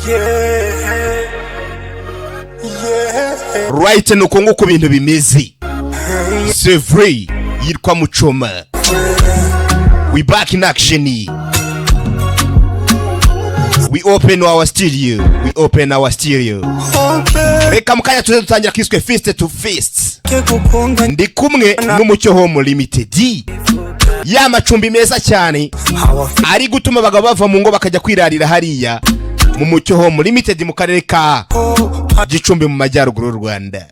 Yeah. Yeah. Right, ni uko nguko ibintu bimeze. C'est vrai, yitwa Mucoma. We back in action, we open our studio, we open our studio. Reka mu kanya tuze dutangira kiswe Fist to Fist. Gukunda. Ndi kumwe n'Umucyo Home Limited, ya macumbi meza cyane ari gutuma abagabo bava mu ngo bakajya kwirarira hariya mu Mucyo Home Limited mu karere ka Gicumbi mu majyaruguru y'u Rwanda.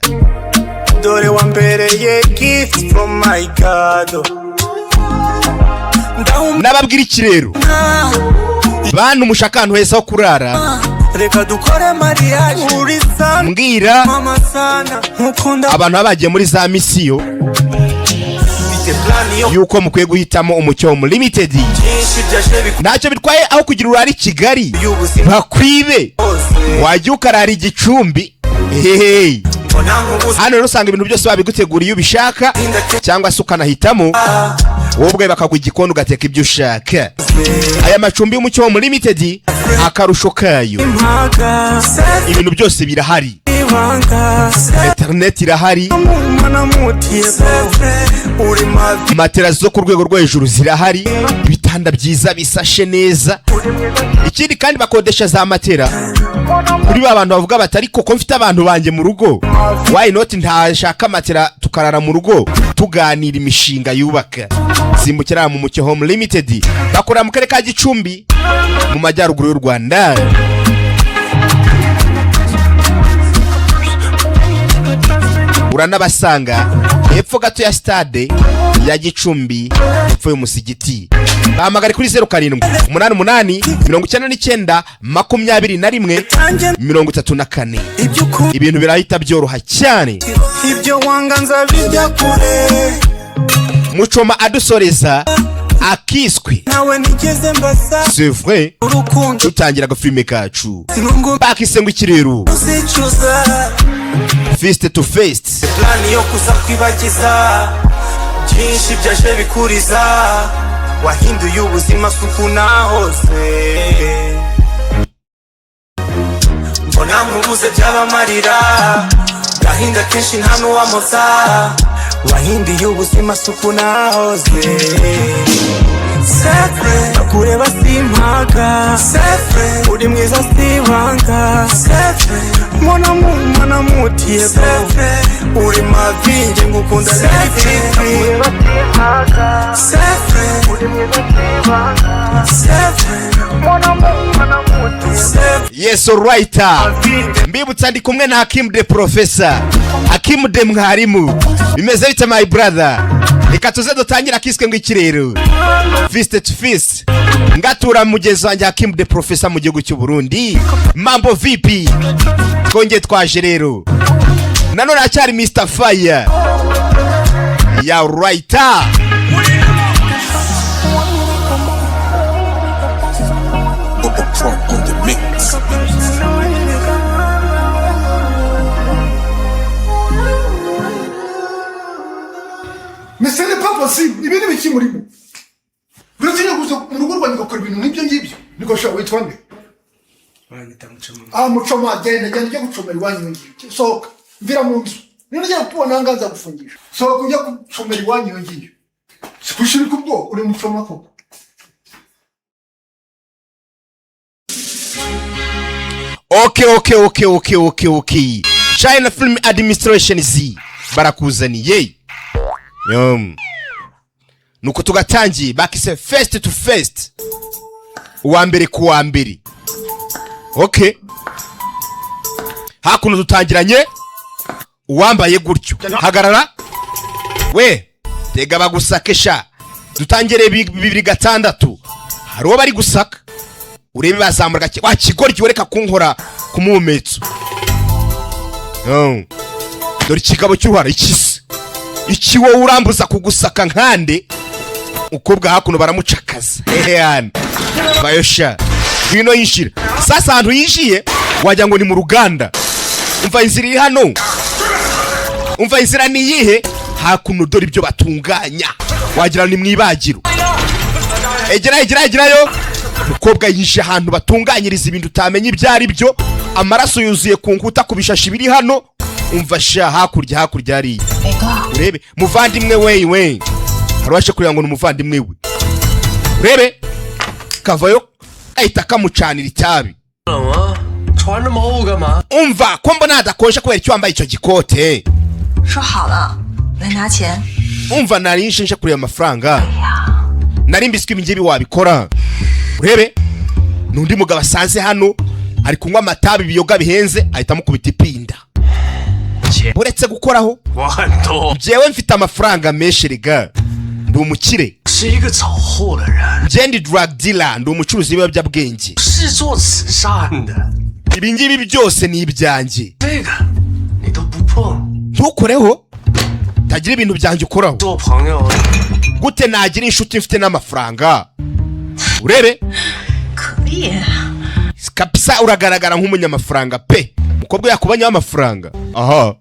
Dore wambereye gift from my God. Ndahumana. Nababwira iki rero, bantu mushaka ahantu heza ho kurara? Reka dukore mariage, uri sana. Mbwira. Mama sana, nkukunda. Abantu baba bagiye muri za misiyo Mfite plan yo yuko mukwiye guhitamo Umucyo Home Limited. Byinshi byaje Ntacyo bitwaye aho kugira urare i Kigali y'ubuzima bakwibe bwose. Wajya ukarara i Gicumbi, hehe. Mbona nk'ubusa. Hano rero usanga ibintu byose babigutegura iyo ubishaka, cyangwa se ukanahitamo wowe ubwawe bakaguha igikoni ugateka ibyo ushaka. Aya macumbi y'Umucyo Home Limited, akarusho kayo, Impaga ibintu byose birahari. Ibanga. Interineti irahari. Mwana mutiye uri mavi. Matera zo ku rwego rwo hejuru zirahari, ibitanda byiza bisashe neza. Ikindi kandi bakodesha za matera kuri ba bantu bavuga bati: "Ariko ko mfite abantu banjye mu rugo, why not ntashaka matera tukarara mu rugo tuganira imishinga yubaka?" Simbukira mu Mucyo Home Limited, bakorera mu karere ka Gicumbi mu majyaruguru y'u Rwanda. Uranabasanga hepfo gato ya stade ya Gicumbi, hepfo y'umusigiti. Bahamagare kuri 0788992134. Ibyo ukunda. Ibintu birahita byoroha cyane. Ibyo wanga nzabijya kure. Mucoma adusoreza akiswe Nawe nigeze mbasa. C'est vrai. Urukundo. Dutangira agafilime kacu Sinungu. bakise ngo ikirero Uzicuza. Fist to Fist. Plan yo kuza kwibagiza byinshi byaje bikuriza, wahinduye ubuzima suku nahoze mbona nkubuze by'abamarira gahinda kenshi nta n'uwamoza, wahinduye ubuzima suku nahoze. Kureba simpaga, uri mwiza sibanga. Mbona mumana mutiye uri mavinge, ngukunda. Kureba simpaga, uri mwiza sibanga. Mbona mumana mutiye. Yes, alright, mbibutsa ndi kumwe na Hakim the Professor, Hakim the mwarimu. Bimeze bite, my brother? Reka tuze dutangira kiswe ngo ikirero Fist to Fist. Ngatura mugezi wanjye Hakim the Professor mu gihugu cy'u Burundi, mambo vipi? Twongeye twaje rero nanone, aracyari Mr Fire ya writer. Trump on the mix. Mais ce n'est pas possible. Ibi ni biki murimo? Uratinya kuza mu rugo rwanjye ugakora ibintu nk'ibyo ngibyo? Niko sha, witwa nde? Banyita Mucoma. Ah, Mucoma, genda, genda ujye gucomera iwanyu iyo ngiyo. Sohoka, mvira mu nzu. Niba ugiye kukubona aha ngaha nzagufungisha. Sohoka ujye gucomera iwanyu iyo ngiyo. Sikushirika ubwo uri Mucoma koko. Okay, China Film Administration Z barakuzaniye. Yum. Nuko tugatangiye, bakise Fist to Fist, uwa mbere ku wa mbere. Okay, hakuno dutangiranye uwambaye gutyo. Hagarara we, tega bagusake sha. Dutangire 2006, hari uwo bari gusaka. Urebe bazamura gake wa kigoryi, wereka kunkora ku muhumetso. Oh. Dore ikigabo cy'uruhara ikisi iki, wowe urambuza kugusaka nkande? Umukobwa hakuno baramucakaza. Hehe, hano bayosha, ngwino yinjira. Sasa ahantu yinjiye wagira ngo ni mu ruganda. Umva inzira iri hano, umva inzira ni iyihe? Hakuno dore ibyo batunganya, wagira ni mu ibagiro. Egera, egera, egerayo. Umukobwa yinjiye ahantu batunganyiriza ibintu utamenya ibyo ari byo. Amaraso yuzuye ku nkuta, ku bishashi biri hano. Umva sha, hakurya, hakurya hariya. 伟哥， Urebe muvandimwe we, we hari uwaje kureba ngo ni umuvandimwe we. Urebe kavayo ahita kamucanira itabi. 冷啊，穿这么厚干嘛？ Umva, ko mbona hadakonje, kubera icyo wambaye icyo gikote? 说好了来拿钱。 Umva, nari nje kureba amafaranga, nari mbiswe ibi ngibi wabikora. Urebe n'undi mugabo asanze hano ari kunywa amatabi, ibiyoga bihenze, ahita amukubita ipinda. Uretse gukoraho. 我很多， Njyewe mfite amafaranga menshi rega, ndi umukire. 是一个走货的人， Njye ndi drug dealer, ndi umucuruzi w'ibiyobyabwenge. 是做慈善的。 Ibi ngibi byose ni ibyanjye. 这个你都不碰， Ntukoreho, tagira ibintu byanjye ukoraho. 做朋友 Gute nagira inshuti mfite n'amafaranga? Urebe. 可以。 Kabisa uragaragara nk'umunyamafaranga pe. Umukobwa yakubanyeho amafaranga aha.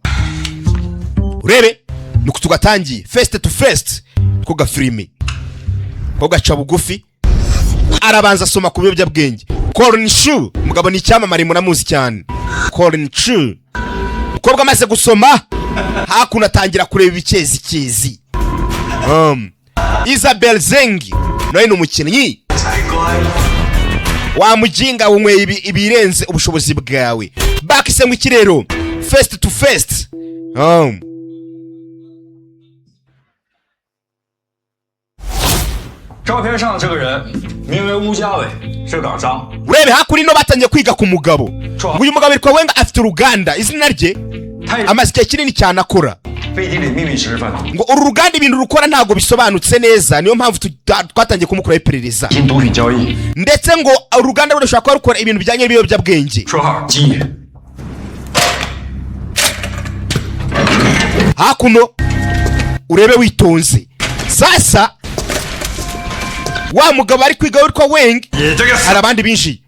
Urebe nuko tugatangiye Face to Face ko gafilime ko gaca bugufi. Arabanza asoma ku biyobyabwenge. Colin Shu, umugabo ni icyamamare, muramuzi cyane, Colin Shu. Umukobwa amaze gusoma hakuno atangira kureba ibikezikezi. Isabel Zeng nawe ni umukinnyi. 才怪。 Wa mujinga, unyweye ibirenze ubushobozi bwawe. Bakise ngo ikirero Face to Face. 照片上这个人名为乌家伟，是港商， Urebe hakuno batangiye kwiga ku mugabo. Ngo uyu mugabo yitwa Wenga, afite uruganda, izina rye 他也 amaze igihe kinini cyane akora. 背地里秘密实施犯罪， Ngo uru ruganda ibintu rukora ntabwo bisobanutse neza, niyo mpamvu twatangiye kumukuraho iperereza. 因毒品交易， Ndetse ngo uruganda rushobora kuba rukora ibintu bijyanye n'ibiyobyabwenge. 绰号金爷。 Hakuno urebe witonze. Sasa wa mugabo ari kwiga witwa Weng, 你这个 hari abandi binjiye.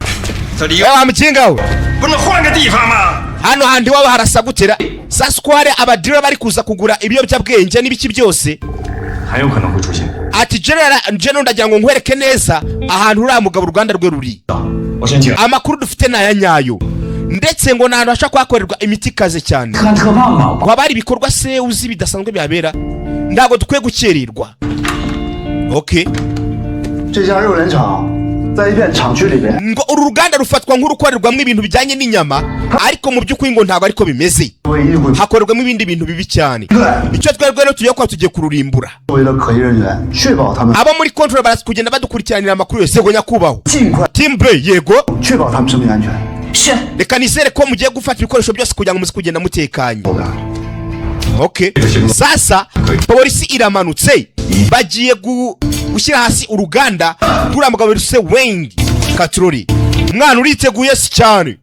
这里 Eh, wa mujinga we, 不能换个地方吗？ hano handi iwawe harasa gutera. Sasa uko hari abadira bari kuza kugura ibiyobyabwenge n'ibiki byose, 很有可能会出现。 ati general general, ndagira ngo nkwereke neza ahantu uriya mugabo uruganda rwe ruri. 我申请。 Amakuru dufite ni aya nyayo, ndetse ngo ni ahantu hashobora kuhakorerwa imiti ikaze cyane. 看特棒吗？ Ngo haba hari ibikorwa se uzi bidasanzwe bihabera, ntabwo dukwiye gukererwa. Okay. 这家肉联厂在一片厂区里边， Ngo uru ruganda rufatwa nk'urukorerwamo ibintu bijyanye n'inyama, ariko mu by'ukuri ngo ntabwo ariko bimeze, 唯一会 hakorerwamo ibindi bintu bibi cyane. Icyo twebwe rero tugiye gukora, tugiye kururimbura. 作为了可疑人员，确保他们 Abo muri control baraza kugenda badukurikiranira amakuru yose. Yego nyakubahwa. 尽快 Team B, yego. 确保他们生命安全。 是。 Reka nizere ko mugiye gufata ibikoresho byose kugira ngo muze kugenda mutekanye. Okay, sasa polisi iramanutse, bagiye gushyira hasi uruganda rw'uriya mugabo wise Weng Katurori. Umwana uriteguye si cyane,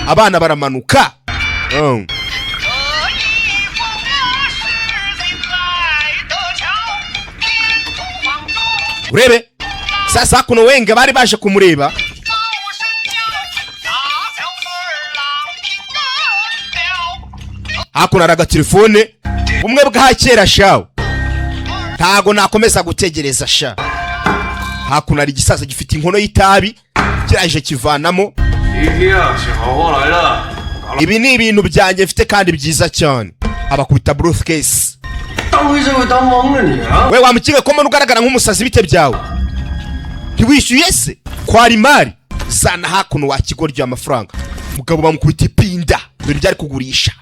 abana baramanuka. Urebe sasa hakuno Wenge bari baje kumureba. Hakuno hari agatelefone bumwe bwa kera shawe, ntago nakomeza gutegereza sha. Hakuno hari igisaza gifite inkono y'itabi, kiraje kivanamo. 一啊，是好货来了。 Ibi ni ibintu byanjye mfite kandi byiza cyane. Abakubita briefcase. 当黑社会当懵了你啊！ We wamukinga ko mbona ugaragara nk'umusazi, bite byawe? Ntiwishyuye se kwara imari zana hakuno wa kigoryi amafaranga. Mugabo bamukubita ipinda, dore ibyo ari kugurisha.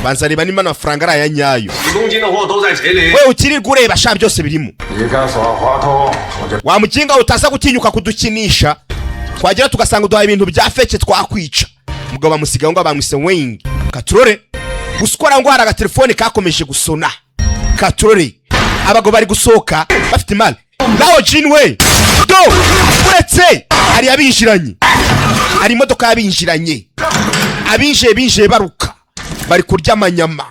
Banza reba niba amafaranga ari aya nyayo. 几公斤的货都在钱里。 We ukirirwa ureba sha, byose birimo. 你敢耍滑头，我就 Wa mukinga utaza gutinyuka kudukinisha, twagera tugasanga uduhaye ibintu bya fake, twakwica. Umugabo bamusigaye ngo bamwise Weng Katurore. Gusa ukora ngo hari agatelefone kakomeje gusona. Katurore, abagabo bari gusohoka bafite imari naho Jinwe do uretse hari abinjiranye, hari imodoka y'abinjiranye, abinjiye binjiye baruka, bari kurya amanyama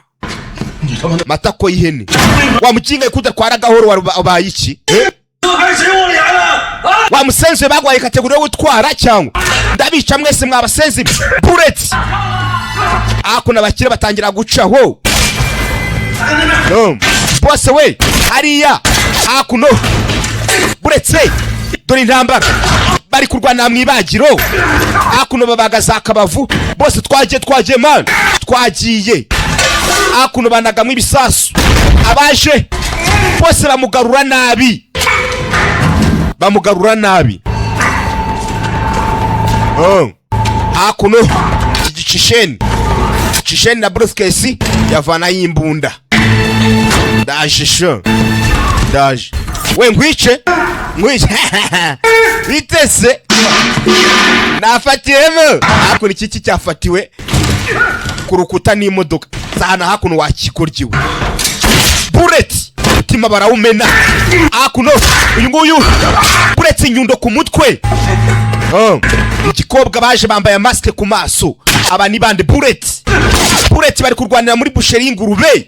matako y'ihene. Wa mukinga kudatwara gahoro wabaye iki? Eh? 还谁我脸了？啊！ Wa musenzi bagwaye catégorie yo gutwara cyangwa ndabica mwese mwabasenzi. Bullet hakuno, abakire batangira gucaho. Bose we hariya hakuno buretse Dore intambara bari kurwana mu ibagiro. Hakuno babaga za kabavu bose. Twagiye, twagiye man, twagiye. Hakuno banagamo ibisasu. Abaje bose bamugarura nabi, bamugarura nabi. Oh. Hakuno iki gicisheni cisheni na briefcase yavanayo imbunda. Ndaje sho, ndaje we, nkwice, nkwice bitese nafatiyemo. Hakuno iki cyafatiwe ku rukuta n'imodoka zahana. Hakuno wakikoryiwe bullet, umutima barawumena. Hakuno uyu nguyu kuretse inyundo ku mutwe. Oh. Igikobwa baje bambaye masike ku maso. Aba ni bande? Bullet, bullet, bari kurwanira muri boucherie y'ingurube.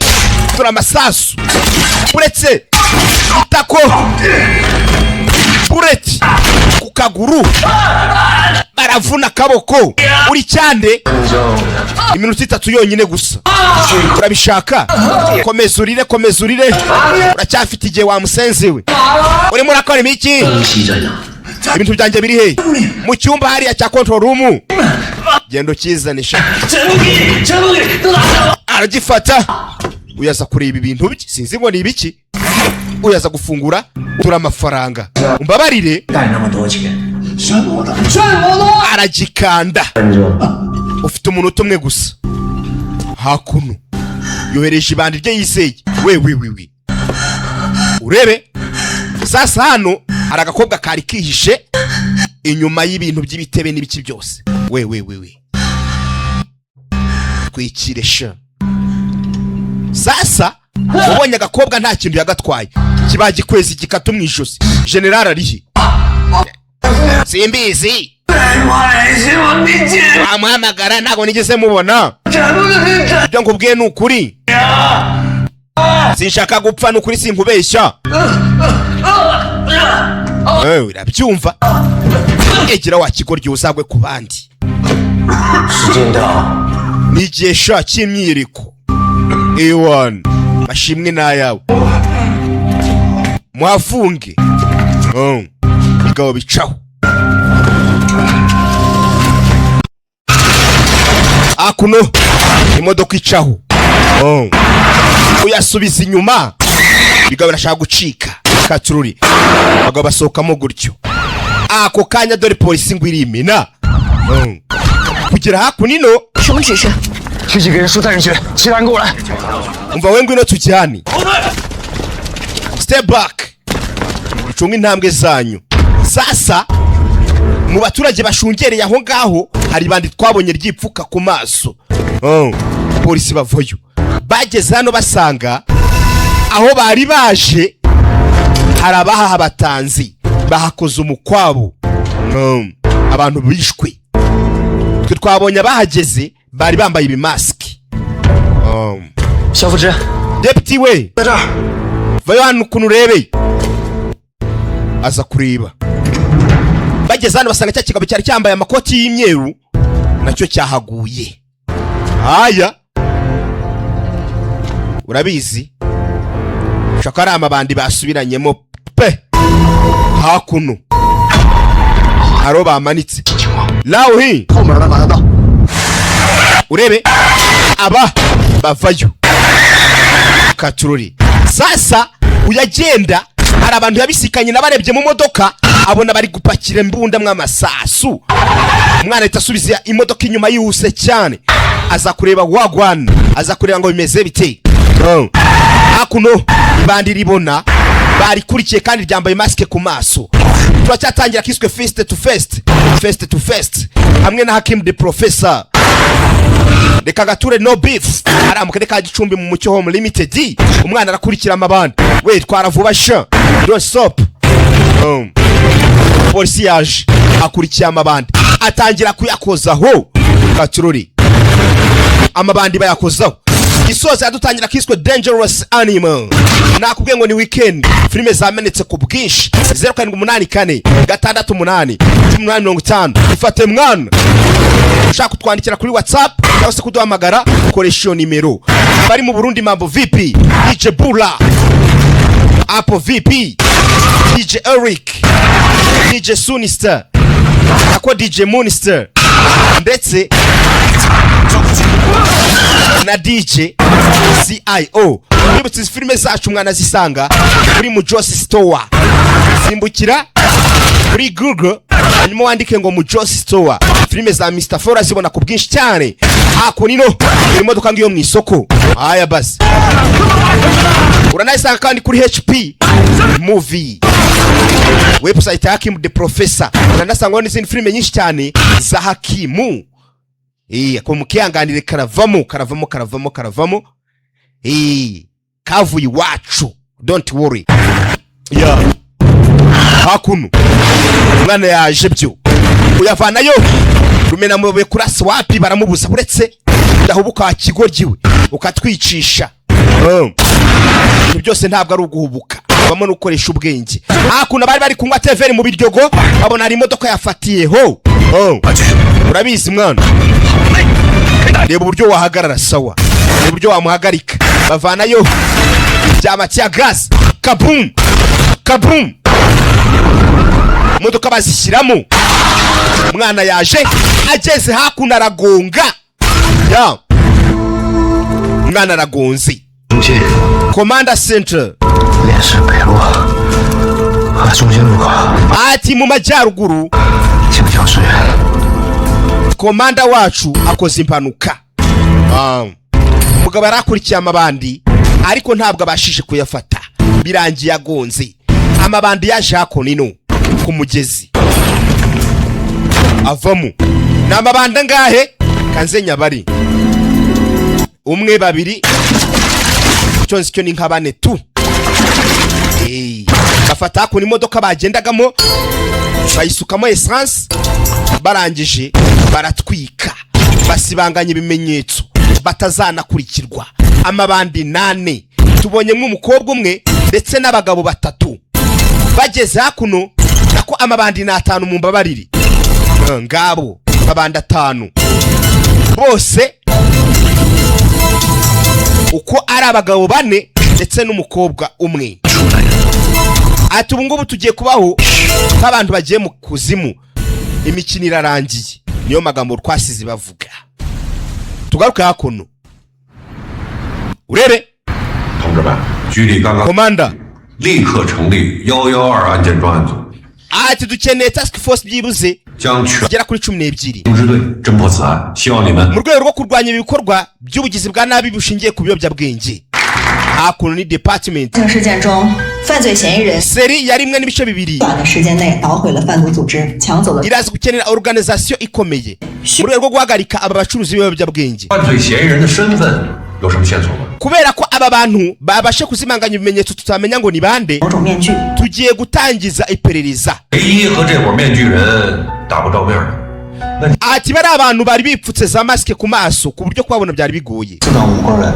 Dore amasasu uretse itako, bullet ku kaguru, baravuna akaboko. Uri cyande, iminota 3 yonyine gusa. Urabishaka? Komeza urire, komeza urire, uracyafite igihe. Wa musenzi we, urimo urakora imiki? Ibintu byanjye biri he? Mu cyumba hariya cya control room, genda ukizanisha. Aragifata, uyaza kureba ibintu bye, sinzi ngo ni ibiki. Uyaza gufungura, tura amafaranga, umbabarire. 带那么多钱，算我的，算我的。 Aragikanda, ufite umunota umwe gusa. Hakuno yohereje ibandi rye yizeye. We we we we, urebe sasa hano hari agakobwa kari kihishe inyuma y'ibintu by'ibitebe n'ibiki byose. We we we we, twikire sha. Sasa ubonye agakobwa nta kintu yagatwaye, kiba gikwezi gikata mu ijosi. General arihe? Simbizi, wamuhamagara, ntabwo nigeze mubona. Ibyo nkubwiye ni ukuri, sinshaka gupfa, ni ukuri sinkubeshya. Urabyumva? Egera wa kigoryi, uzagwe ku bandi. 时间到， Ni igihe sha cy'imyiriko. Ewan, mashimwe ni ayawe, muhafunge. Bigabo bicaho hakuno, imodoka icaho. Uyasubiza inyuma, bigabo birashaka gucika katururi. Abagabo basohokamo gutyo ako kanya. Dore polisi ngo irimena. Kugera hakuno ino. 什么指示？ 去几个人疏散人群，其他人跟我来。 Umva we, ngwino tujyane. Step back, mucunge intambwe zanyu. Sasa mu baturage bashungereye aho ngaho hari ibandi twabonye ryipfuka ku maso. Oh, polisi bavayo, bageze hano basanga aho bari baje hari abahaha batanzi bahakoze umukwabo. Abantu bishwe, twe twabonye abahageze bari bambaye ibimasiki. 小副职， Deputy we, 在这儿。 vayo hano ukuntu urebe. Aza kureba, bageze hano basanga cya kigabo cyari cyambaye amakoti y'imyeru nacyo cyahaguye. Haya, urabizi shaka ari amabandi basubiranyemo pe. Hakuno haro bamanitse lawuhi. 后门的马上到。 Urebe aba bavayo katururi. Sasa uyagenda, hari abantu yabisikanye n'abarebye mu modoka, abona bari gupakira imbunda mw'amasasu. Umwana ahita asubiza imodoka inyuma yihuse cyane, aza kureba wagwana, aza kureba ngo bimeze bite. Oh. Hakuno ibandi ribona barikurikiye kandi ryambaye masike ku maso. Turacyatangira kiswe Fist to Fist, Fist to Fist, hamwe na Hakim the Professor. Reka gature, no beef. Ari mu karere ka Gicumbi mu Mucyo Home Limited. Umwana arakurikira amabandi. We, twara vuba sha, don't stop. Polisi yaje akurikiye amabandi, atangira kuyakozaho katururi. Amabandi bayakozaho. Gisoza yadutangira kiswe Dangerous Animal. Nakubwiye ngo ni weekend, filime zamenetse ku bwinshi. 0784 68 18 50. Ifate mwana, ushaka kutwandikira kuri WhatsApp cyangwa se kuduhamagara, koresha iyo nimero. Bari mu Burundi, mambo vipi? DJ Bula hapo vipi? DJ Eric, DJ Sunister, ako DJ Moonister, ndetse na DJ CIO. Mwibutse, izi filime zacu mwanazisanga kuri Mujosi Store. Simbukira kuri Google, hanyuma wandike ngo Mujosi Store, filime za Mr. Fora zibona ku bwinshi cyane. Hakuno ino imodoka ngiyo mu isoko. Haya basi, uranayisanga kandi kuri HP Movie website ya Hakim the Professor. Uranasangaho n'izindi filime nyinshi cyane za Hakimu. Ko mukihanganire, karavamo, karavamo, karavamo, karavamo. Kavuye iwacu, don't worry. Yeah. Hakuno umwana yaje byo uyavanayo rumena mubuye kurasa wapi, baramubuza. Uretse udahubuka wa kigoryi ukatwicisha. Ibintu byose ntabwo ari uguhubuka, habamo no gukoresha ubwenge. Hakuno bari bari kunywa teveri mu biryogo, babona hari imodoka yafatiyeho. Oh. Urabizi mwana, reba uburyo wahagarara, sawa, reba uburyo wamuhagarika. Bavanayo ibyama cya gas, kabum kabum, imodoka bazishyiramo. Umwana yaje, ageze hakuno aragonga. Ya umwana aragonze. 中心 Commander Center. 莲市北路和中心路口， Ati mu majyaruguru 请叫支援。 Komanda wacu akoze impanuka. Umugabo yari akurikiye amabandi, ariko ntabwo abashije kuyafata, birangiye agonze amabandi. Yaje hakuno ino ku mugezi, avamo. Ni amabandi angahe? Kanze nyabari: umwe, babiri, icyo nzi cyo ni nka bane tu. Bafata hakuno imodoka bagendagamo, bayisukamo essence, barangije baratwika, basibanganya ibimenyetso batazanakurikirwa. Amabandi nane tubonye, nk'umukobwa umwe ndetse n'abagabo batatu. Bageze hakuno, nako amabandi ni atanu, mu mbabarire. Ngabo amabandi atanu bose uko ari abagabo bane ndetse n'umukobwa umwe. Ati ubu ngubu tugiye kubaho nk'abantu bagiye mu kuzimu, imikino irarangiye. Niyo magambo twasize bavuga. Tugaruke hakuno urebe. 同志们，局里刚刚 Komanda, 立刻成立112案件专案组， ati dukeneye task force byibuze 将全 zigera kuri 12 支队侦破此案。希望你们 mu rwego rwo kurwanya ibikorwa by'ubugizi bwa nabi bushingiye ku biyobyabwenge. Hakuno ni department. 这事件中，犯罪嫌疑人 Seri ya 1.2 短的时间内捣毁了贩毒组织，抢走了 iraza gukenera organisation ikomeye mu rwego rwo guhagarika aba bacuruzi b'ibiyobyabwenge. 犯罪嫌疑人的身份有什么线索吗？ Kubera ko aba bantu babashe kuzimanganya ibimenyetso, tutamenya ngo ni bande, 某种面具。 tugiye gutangiza iperereza. 唯一和这伙面具人打过照面的，那 Ati bari abantu bari bipfutse za masike ku maso, ku buryo kubabona byari bigoye. 4到5个人，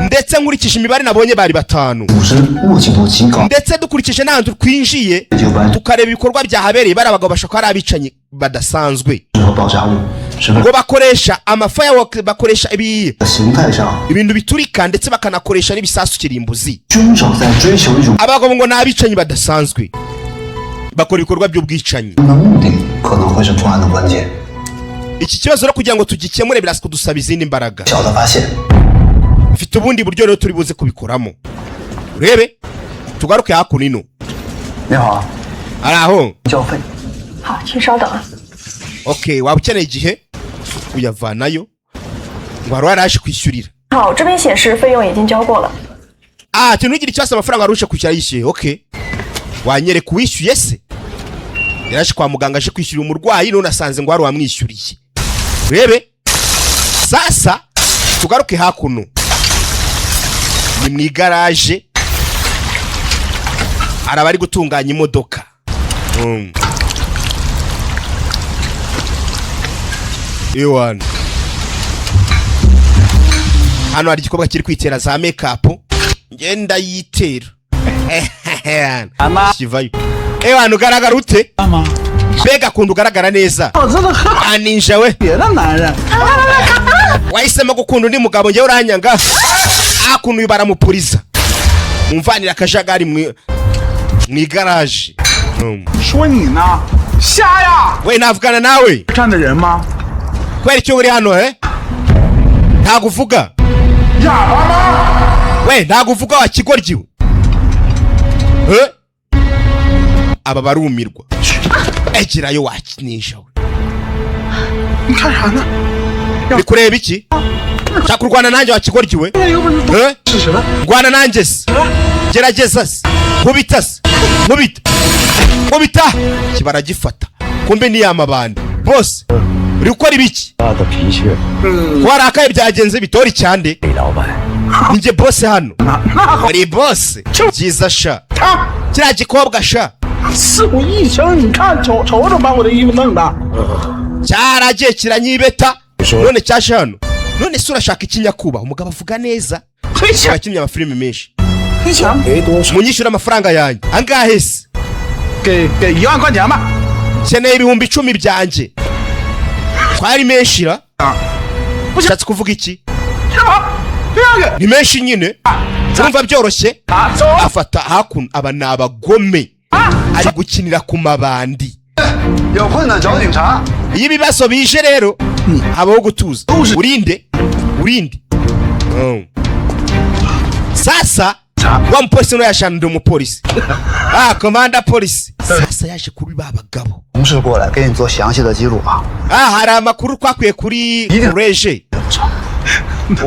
Ndetse nkurikije imibare nabonye bari batanu. 组织误解度极高， Ndetse dukurikije n'ahantu twinjiye, 就班 tukareba ibikorwa byahabereye, bari abagabo bashobora kuba ari abicanyi badasanzwe. 和爆炸物，十分 Ngo bakoresha amafirework, bakoresha 形态上， ibintu biturika, ndetse bakanakoresha n'ibisasu kirimbuzi. 凶手在追求一种 Abagabo ngo ni abicanyi badasanzwe, bakora ibikorwa by'ubwicanyi. 的目的，可能会是破案的关键。 Iki kibazo rero kugira ngo tugikemure birasa kudusaba izindi mbaraga. 小的发现， Mfite ubundi buryo rero turi buze kubikoramo. Urebe, tugaruke hakuno ino. 你好， Ari aho. 交费。好，请稍等啊。 Okay, waba ukeneye igihe uyavanayo, ngo wari waraje kwishyurira. 好，这边显示费用已经交过了。 Ah, ntugire ikibazo, amafaranga wari uje kwishyura yishyuye. Okay, wanyereka uwishyuye se? Yaraje kwa muganga aje kwishyurira umurwayi, none asanze ngo wari wamwishyuriye. Urebe, sasa tugaruke hakuno, ni mu igaraje, hari abari gutunganya imodoka. Ewana, hano hari igikorwa kiri kwitera za makeup, ngenda yitera kivayo. Ewana, ugaragara ute? Mbega kuntu ugaragara neza! Aninja we, wahisemo gukunda undi mugabo, njyewe uranyanga. Hakuno uyu baramupuriza, mumvanira akajagari Mu igaraje. 说你呢，瞎呀！ We, navugana nawe. 站的人吗？ Kubera icyo uri hano, eh? Ntabwo uvuga. 哑巴吗？ We, ntabwo uvuga wa kigoryi we, eh? Aba barumirwa. Egerayo wakinisha we. 你看啥呢？ Uri kureba iki? Shaka kurwana nanjye wa kigoryi we, eh? 试试了。 Rwana nanjye se, gerageza se, nkubita se, nkubita, nkubita. Kibaragifata, kumbe ni yamabandi bose. Uri gukora ibiki? 他的脾气， Warakaye, byagenze bitori cyane. 李老板， Ninjye boss hano. Uri boss, byiza sha. Kiriya gikobwa sha. 刺我一枪，你看瞅瞅瞅，把我的衣服弄的。 Cyaragiye kiranyibeta, none cyaje hano. None se urashaka iki, nyakubahwa? Umugabo avuga neza, abakinnyi amafilimi menshi. 你想给多少？ Munyishyure amafaranga yanjye. Angahe se? 给1万块钱吧。 Nkeneye 10,000 byanjye. Twari menshi ra? Ushatse kuvuga iki? 这好，不要给。 Ni menshi nyine, urumva byoroshye. 啊，走。 Afata hakuno, aba ni abagome, ari gukinira ku mabandi. 有困难找警察。 Iyo ibibazo bije rero habaho gutuza. Urinde, urinde. Sasa wa mupolisi nawe yashanuriye umupolisi, ah, komanda polisi. Sasa yaje kuri ba bagabo. 同事过来给你做详细的记录啊。 Ah, hari amakuru twakuye kuri reje.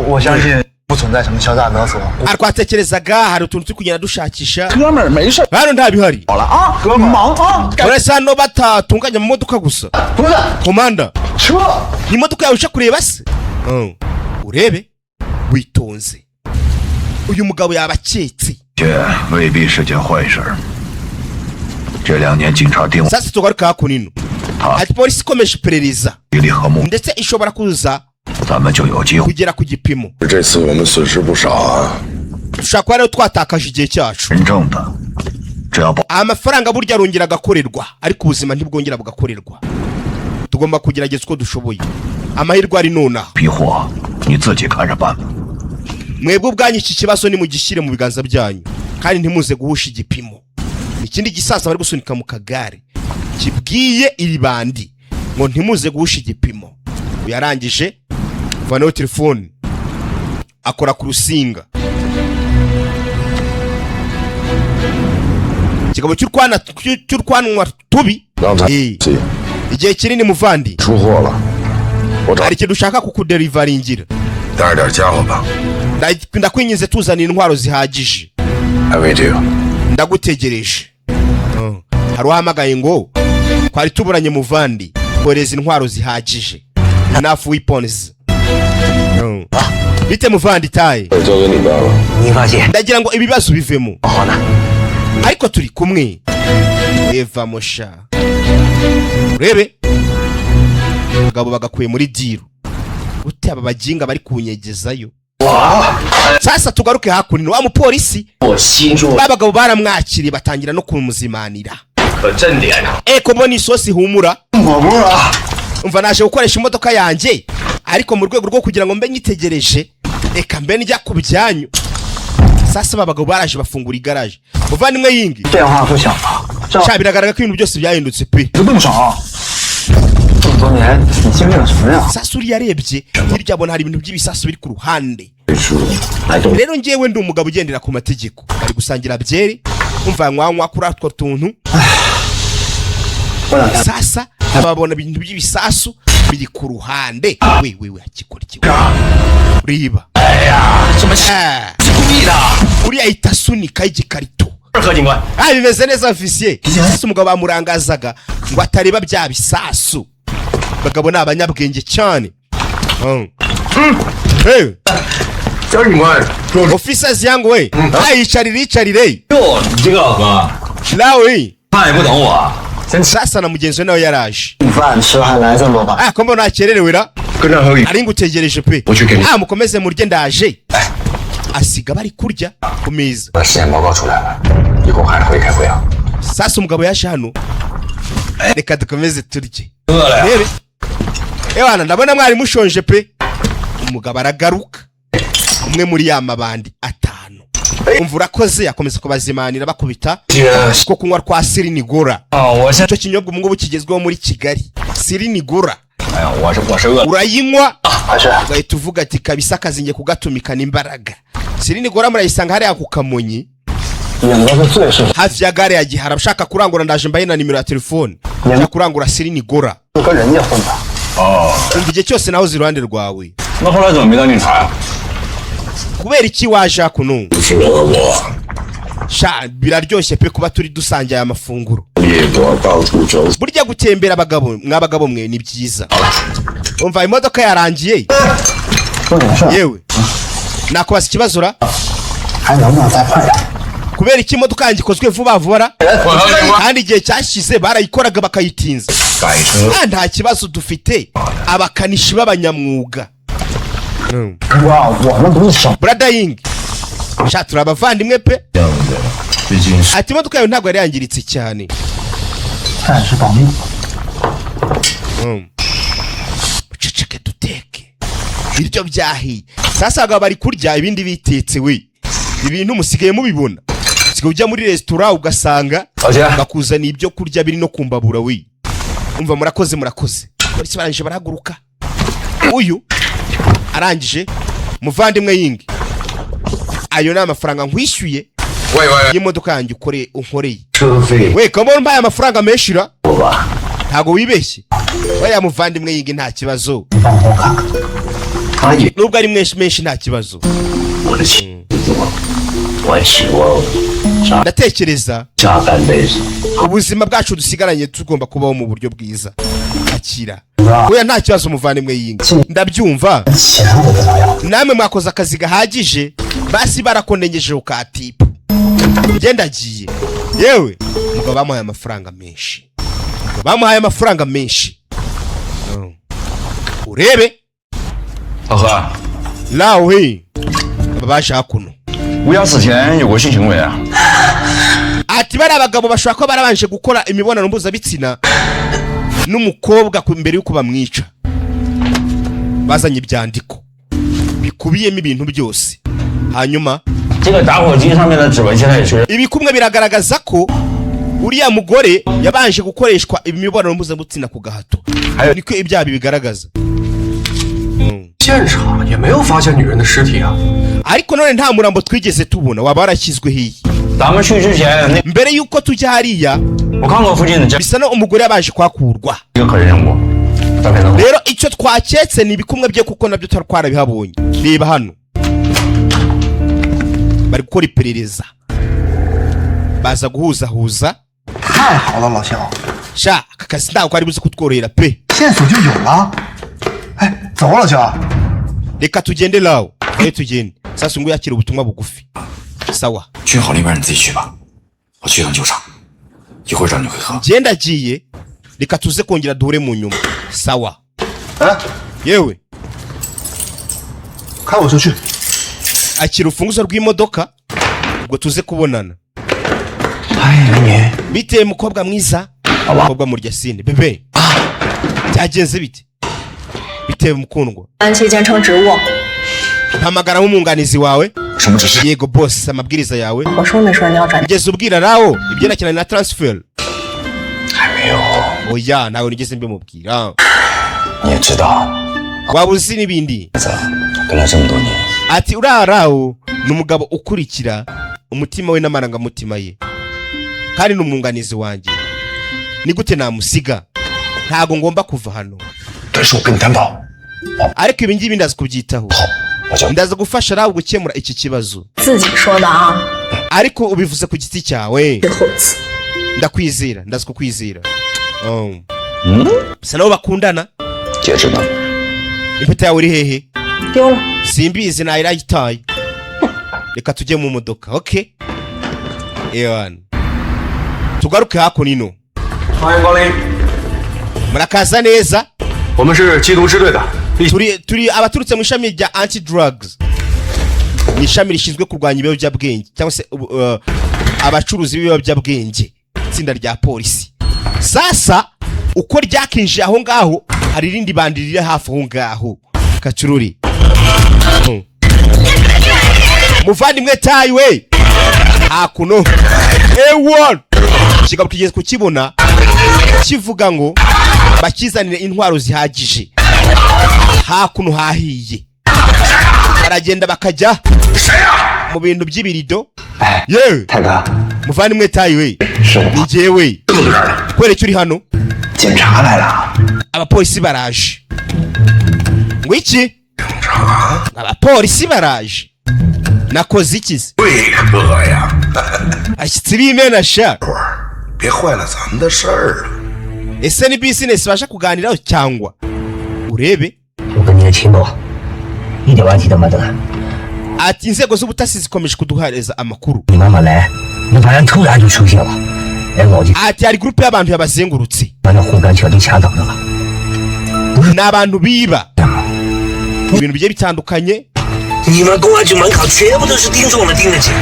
我相信不存在什么敲诈勒索。 Ah, twatekerezaga hari utuntu turi kugenda dushakisha. 哥们儿，没事。 Hano nta bihari. 好了啊，哥们忙啊。 Uretse hano batatunganya amamodoka gusa. 不是 Komanda, 车， ni imodoka yawe uje kureba se? Urebe witonze, uyu mugabo yaba aketse. 这未必是件坏事儿。这两年警察盯 Sasa tugaruka hakuno, ati polisi ikomeje iperereza, 比例和目， ndetse ishobora kuza 咱们就有机会。 kugera ku gipimo. 这次我们损失不少啊。 Dushobora kuba rero twatakaje igihe cyacu. 真正的，只要保 Amafaranga burya arongera agakorerwa, ariko ubuzima ntibwongera bugakorerwa. Tugomba kugerageza uko dushoboye, amahirwe ari nonaha. 批货，你自己看着办吧。 Mwebwe ubwanyu iki kibazo nimugishyire mu biganza byanyu, kandi ntimuze guhusha igipimo. Ikindi gisaza bari gusunika mu kagare kibwiye iri bandi ngo ntimuze guhusha igipimo. Yarangije vanaho telefone, akora ku rusinga. Ikigabo cy'urwana cy'urwanwa tubi. 刚才 Eh, igihe kinini muvandi. 出货了，我找 Hari ikintu ushaka kukuderivaringira. 带着点家伙吧。 Ndakwinginze tuzanira intwaro zihagije. I wait you。 Ndagutegereje. Hari uwahamagaye ngo twari tuburanye muvandi, kohereza intwaro zihagije, enough weapons. Bite muvandi taye? 交给你办了。 你放心， Ndagira ngo ibibazo bivemo, ariko turi kumwe. Eva musha, urebe abagabo bagakuye muri deal ute, aba baginga bari kunyegezayo. Sasa tugaruke hakuno, wa mupolisi, 我心中 ba bagabo baramwakiriye, batangira no kumuzimanira. 可真点啊！ E, ko mbona isosi ihumura. 火锅啊！ Umva, naje gukoresha imodoka yanjye, ariko mu rwego rwo kugira ngo mbe nyitegereje, reka mbe njya ku byanyu. Sasa aba bagabo baraje bafungura igaraje. Muvandimwe yingi. 电话不响了，这 Sha, biragaragara ko ibintu byose byahindutse pe. 不动手。这么多年，你经历了什么呀？ Sasa uriya arebye hirya abona hari ibintu by'ibisasu biri ku ruhande. Rero njyewe ndi umugabo ugendera ku mategeko. Bari gusangira byeri, umva, nywa kuri utwo tuntu. 过两天 Sasa babona ibintu by'ibisasu biri ku ruhande. We we we, akikora iki? Riba. Ah. 故意的。 Uriya ahita asunika igikarito. 何警官， Ah, bimeze neza ofisiye. Sasa umugabo bamurangazaga ngo atareba bya bisasu. Bagabo ni abanyabwenge cyane. Hey, 焦警官， officers yangu we. Ah, yicarire, yicarire. 哟，你这个老哥， Nawe. 饭也不等我，先吃。 Sasa na mugenzi we nawe yaraje. 饭吃还来这么晚？ Ah, ko mbona nakererewe ra? 跟着喝一 Ari ngutegereje pe. Ucike. Ah, mukomeze murye, ndaje. Asiga bari kurya ku meza. 实验报告出来了，一会儿还会开会啊。 Sasa umugabo yaje hano. Reka dukomeze turye. 饿了呀。 Rebe. Ewana, ndabona mwari mushonje pe. Umugabo aragaruka. Umwe muri ya mabandi atanu. Umva, urakoze. Akomeza kubazimanira bakubita ko kunywa kwa Sirinigora. 啊，我现 Icyo kinyobwa ubu ngubu kigezweho muri Kigali, Sirinigora. 哎呀，我是饿了。 Urayinywa 还是 ugahita uvuga ati kabisa akazi ngiye kugatumikana imbaraga. Sirinigora murayisanga hariya ku Kamonyi, 影子是最适合 hafi ya gare ya Gihara. Ushaka kurangura, ndaje mbahe na nimero ya telefone. Ushaka kurangura Sirinigora. 跟人家混的。 Umva, igihe cyose nawe uzi iruhande rwawe. 那后来怎么没当警察呀？ Kubera iki waje hakuno? 是我我 Sha, biraryoshye pe kuba turi dusangiye aya mafunguro. 也我到处走。 Burya gutembera, abagabo mw'abagabo mwe, ni byiza. Umva, imodoka yarangiye. 说点事儿， Yewe, nakubaza ikibazo ra? 还能不能再快点？ Kubera iki imodoka yanjye ikozwe vuba vuba ra, kandi igihe cyashize barayikoraga bakayitinza? 改车 Ah, nta kibazo, dufite abakanishi b'abanyamwuga. 哥，我们不是省 Brother Ying, sha, turi abavandimwe pe. 这样的，毕竟是 Ati imodoka yawe ntabwo yari yangiritse cyane. 暂时保密。 Muceceke duteke ibiryo byahiye. Sasa abagabo bari kurya, ibindi bitetse we. Ibintu musigaye mubibona, usigaye ujya muri resitora ugasanga 老钱， bakuzaniye ibyo kurya biri no kumbabura we. Umva, murakoze, murakoze. Polisi barangije barahaguruka. Uyu arangije, muvandimwe Yingi, ayo ni amafaranga nkwishyuye 喂喂， y'imodoka yanjye ukore unkoreye. 车费 We, kamo mbaye amafaranga menshi ra? 吧？ Ntabwo wibeshye weya muvandimwe Yingi, nta kibazo. 你帮我看看。 他也 Nubwo ari menshi menshi, nta kibazo. 我的钱不多，我希望 Ndatekereza 下半辈子 ubuzima bwacu dusigaranye tugomba kubaho mu buryo bwiza. Akira oya, nta kibazo muvandimwe Yingi, ndabyumva. 钱我不想要， Namwe mwakoze akazi gahagije, basi barakonengeje ukatipu. Ngenda agiye. Yewe, umugabo bamuhaye amafaranga menshi, umugabo bamuhaye amafaranga menshi. No. Urebe. 老何， Lawe aba baje hakuno. 吴家此前有过性行为啊？ Ati bari abagabo bashobora kuba barabanje gukora imibonano mpuzabitsina n'umukobwa mbere y'uko bamwica. Bazanye ibyandiko bikubiyemo ibintu byose, hanyuma 这个打火机上面的指纹现在也确认。 ibikumwe biragaragaza ko uriya mugore yabanje gukoreshwa imibonano mpuzabitsina ku gahato. Niko ibyaha bibigaragaza. 现场也没有发现女人的尸体啊。 Ariko none nta murambo twigeze tubona waba warashyizweho iyi. 咱们去之前，那 Mbere y'uko tujya hariya, 我看过附近的这 bisa no umugore yabanje kuhakurwa. 一个可疑人物，照片都 Rero icyo twaketse ni ibikumwe bye, kuko nabyo twari twarabihabonye. Reba hano, bari gukora iperereza, baza guhuzahuza. 太好了，老肖， Sha, aka kazi ntabwo kari buze kutworohera pe. 线索就有了。哎，走，老肖。 Reka tugende lawo, reka tugende. Sasa ngo yakira ubutumwa bugufi, sawa. 君好那边你自己去吧，我去趟酒厂，一会儿找你会合。 Genda agiye, reka tuze kongera duhure mu nyuma, sawa. 哎， Yewe. 开我车去。 Akira urufunguzo rw'imodoka, ubwo tuze kubonana. 哎，美女， Bite mukobwa mwiza? Mukobwa murya sine bebe, byagenze bite? Bite mukundwa? 按期间称职务， Mpamagara nk'umwunganizi wawe. 什么指示？ Yego boss, amabwiriza yawe. 我说没说你要转？ Ugeze ubwira rawo ibyerekeranye na transfer? 还没有。 Oya, ntabwo nigeze mbimubwira. 你也知道， Waba uzi n'ibindi. 跟了这么多年， Ati uriya rawo ni umugabo ukurikira umutima we n'amarangamutima ye, kandi ni umwunganizi wanjye. Ni gute namusiga? Ntabwo ngomba kuva hano. 但是我跟你担保， Ariko ibi ngibi ndaza kubyitaho. 我就 Ndaza gufasha rawo gukemura iki kibazo. 自己说的啊， Ariko ubivuze ku giti cyawe. 最后一次。 Ndakwizera, ndaza kukwizera. Oh. Bisa nabo bakundana. 戒指呢？ Impeta yawe iri hehe? 丢了， Simbizi, nayirayitaye. Reka tujye mu modoka, okay. Ewana, tugaruke hakuno ino. 欢迎光临， Murakaza neza. 我们是缉毒支队的， Turi abaturutse mu ishami rya anti drugs, ni ishami rishinzwe kurwanya ibiyobyabwenge cyangwa se abacuruzi b'ibiyobyabwenge, itsinda rya polisi. Sasa uko ryakinjiye aho ngaho, hari irindi bandi riri hafi aho ngaho kacururi. Muvandimwe tayi we. Hakuno ewan ikigabo tugeze kukibona kivuga ngo bakizanire intwaro zihagije. Hakuno hahiye, baragenda bakajya mu bintu by'ibirido. Yewe 泰哥， muvandimwe Tayi we, 是我 ni jyewe. Kubera icyo uri hano? 警察来了。 Abapolisi baraje. Ngo iki? Abapolisi baraje, nakoze iki se? 贵客呀， Ashyitsi b'imena sha. 别坏了咱们的事儿啊！ Ese ni business basha kuganiraho cyangwa urebe? 我跟你的情报一点问题都没得。 Ati inzego z'ubutasi zikomeje kuduhereza amakuru. 你妈妈来，那反正突然就出现了，哎，老金 Ati hari groupe y'abantu yabazengurutse. 把那护杆桥都掐倒了。 Ni abantu biba ibintu bigiye bitandukanye. 你们公安局门口全部都是盯着我们盯的紧。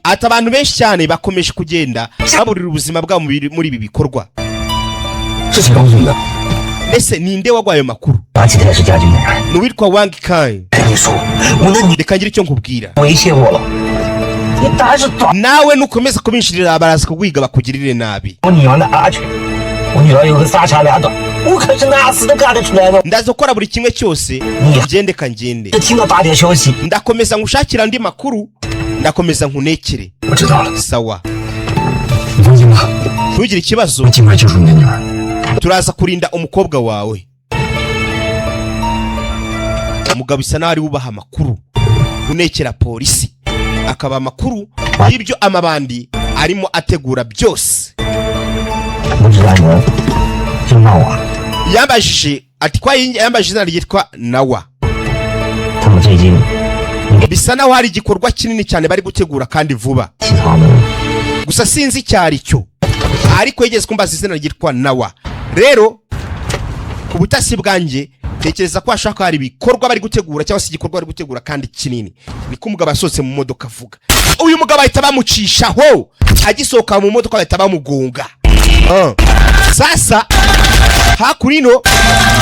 Ati abantu benshi cyane bakomeje kugenda baburira ubuzima bwabo muri ibi bikorwa. 是谁告诉你的？ Ese ninde waguhaye ayo makuru? 哪几天是家军的人？ Ni uwitwa Wang Kai. 跟你说，我那女 Reka ngire icyo nkubwira. 威胁我了，你当是抓 Nawe nukomeza kubinshirira baraza kuguhiga bakugirire nabi. 我女儿的阿全，我女儿有个三长两短，我可是哪次都干得出来的。 Ndaza gukora buri kimwe cyose, ngende ka ngende. 就听到八点消息， Ndakomeza ngushakira andi makuru, ndakomeza nkunekere. 我知道了， Sawa, 你放心吧， ntugire ikibazo. 我尽快救出你的女儿。 Turaza kurinda umukobwa wawe. Umugabo bisa naho ari wubaha amakuru, unekera polisi akaba amakuru y'ibyo amabandi arimo ategura byose. 我知道你们就闹啊， Yambajije ati kwa yambajije izina ryitwa Nawa. 他们最近 Bisa naho hari igikorwa kinini cyane bari gutegura kandi vuba. 其他们 Gusa sinzi icyo ari cyo, ariko yigeze kumbaza izina ryitwa Nawa. Rero ku butasi bwanjye tekereza ko hashobora kuba hari ibikorwa bari gutegura cyangwa se igikorwa bari gutegura kandi kinini. Niko umugabo asohotse mu modoka avuga. Uyu mugabo ahita bamucishaho, agisohoka mu modoka bahita bamugonga. Ah. Sasa hakurino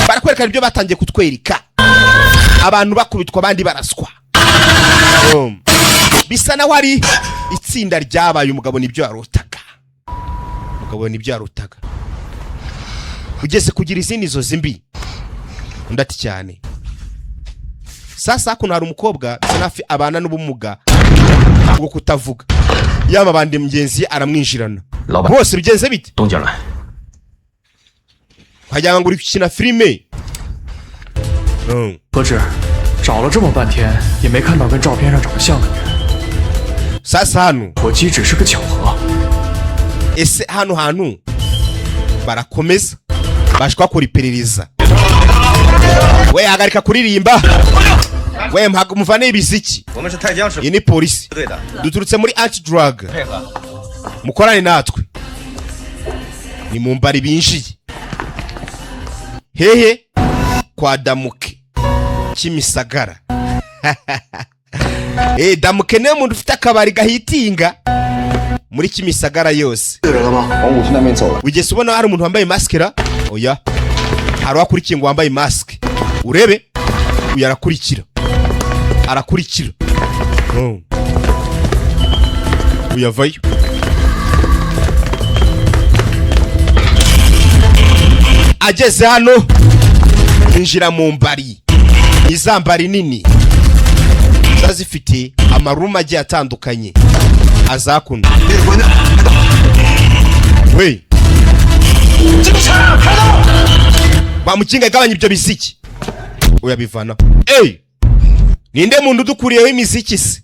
barakwerekana ibyo batangiye kutwereka, abantu bakubitwa abandi baraswa. Bisa naho ari itsinda ryabaye. Umugabo nibyo yarotaga, umugabo nibyo yarotaga. Ugeze kugira izindi nzozi mbi? Undi ati cyane. Sasa hakuno hari umukobwa bisa naho abana n'ubumuga bwo kutavuga, yaba abandi mugenzi ye aramwinjirana. 老板， Bose bigenze bite? 东家来， Wagira ngo uri gukina filime. 何止，找了这么半天也没看到跟照片上长得像的女人， Sasa hano 火鸡只是个巧合。 ese hano hantu barakomeza baje kuhakora iperereza. We, hagarika kuririmba we, muvane ibiziki. 我们是泰江市 Iyi ni polisi, 队的， duturutse muri anti drug, 配合。 mukorane natwe. Ni mu mbari binjiye hehe? Kwa Damuke Kimisagara. Eh, Damuke niwe muntu ufite akabari gahitinga muri Kimisagara yose. 有人了吗？往武器那边走了。 Wigeze ubona hari umuntu wambaye masikera? Oya, hari uwakurikiye ngo wambaye masike. Urebe uyu arakurikira, arakurikira. Uyu avayo ageze hano yinjira mu mbari. Ni za mbari nini ziba zifite amarumu agiye atandukanye. Azakunda we bamukinga, gabanya ibyo biziki. Uyabivana. Ey, ninde muntu udukuriyeho imiziki se?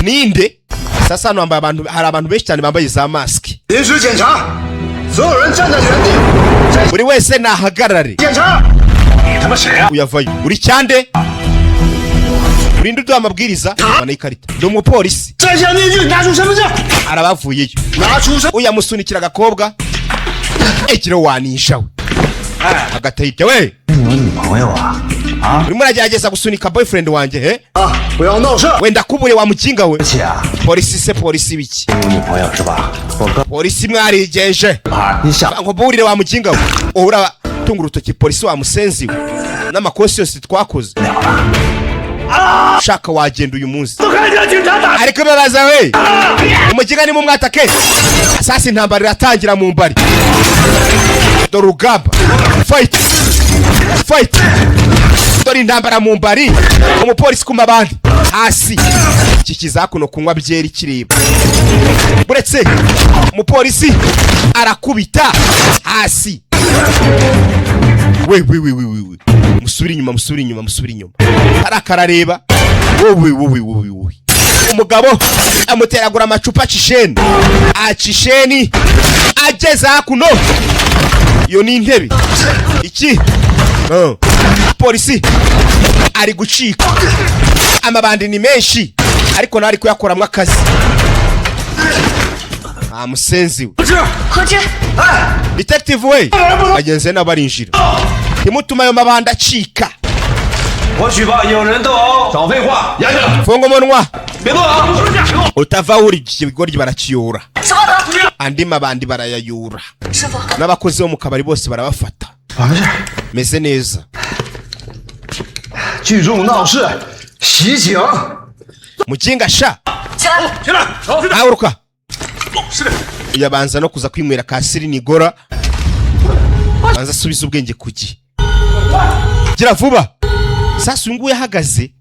Ninde? Sasa hano hambaye abantu, hari abantu benshi cyane bambaye za masike. 临时检查，所有人站在原地。 Buri wese nahagarare. 检查。你他妈谁啊？ Uyavayo. Uri cyande? Urinde uduha amabwiriza? Vana ikarita, ndi umupolisi. 摘下面具，拿出身份证， Arabavuyeyo. 拿出身。 Uyamusunikira agakobwa ekiro wanisha we agatahita we. 你有女朋友啊？ Urimo uragerageza gusunika boyfriend wanjye he? 啊！不要闹事。 Wenda kubure wa mukinga we. 而且啊， Polisi se, polisi biki? 你有女朋友是吧？我告 Polisi mwarigenje. 你想 Ngo burire wa mukinga we, uratunga urutoki polisi wa musenzi we n'amakosi yose twakoze. 了了？ Ushaka wagenda uyu munsi. 都看见警察打。 Ariko babaza we, umukiga ni mu mwatake. Sasa intambara iratangira mu mbari. Dore urugamba, fight, fight. Dore intambara mu mbari. Umupolisi ku mabandi hasi, iki kizakuno kunywa byeri kireba. Buretse, umupolisi arakubita hasi. We we we we we we, musubire inyuma, musubire inyuma, musubire inyuma. Arakarareba. Wowe wowe wowe wowe, umugabo amuteragura amacupa, acisheni, acisheni. Ageze hakuno, iyo ni intebe iki. Polisi ari gucika, amabandi ni menshi, ariko nawe ari kuyakoramo akazi. Nta musenzi we. 何之， Detective we, bagenzi nabo barinjira. Ntimutume ayo mabandi acika. 我举报有人斗殴，少废话，严着， Funga umunwa. 别动啊！ Utava wuri ikigoryi, barakiyora. 什么？ Andi mabandi barayayura. 师傅， N'abakozi bo mu kabari bose barabafata. 没事。 Meze neza. 聚众闹事，袭警。 Muginga sha. 起来，起来，走。 Haguruka. Yabanza no kuza kwinywera ka sirinigora, banza asubiza ubwenge ku gihe. Gira vuba. Sasa uyu nguyu ahagaze.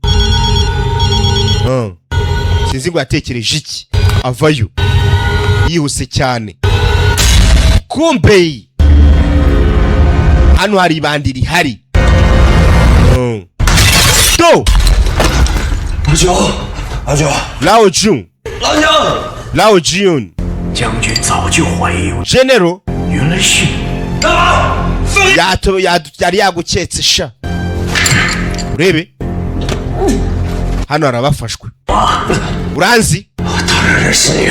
Sinzi ngo yatekereje iki, avayo yihuse cyane. Kumbe hano hari ibandi rihari. Do. 老九，老九， Lao Jun. 老九， Lao Jun. 将军早就怀疑我， General. 原来是你。 Yari yaguketse sha. Urebe hano harabafashwe. Uranzi? 当然认识你，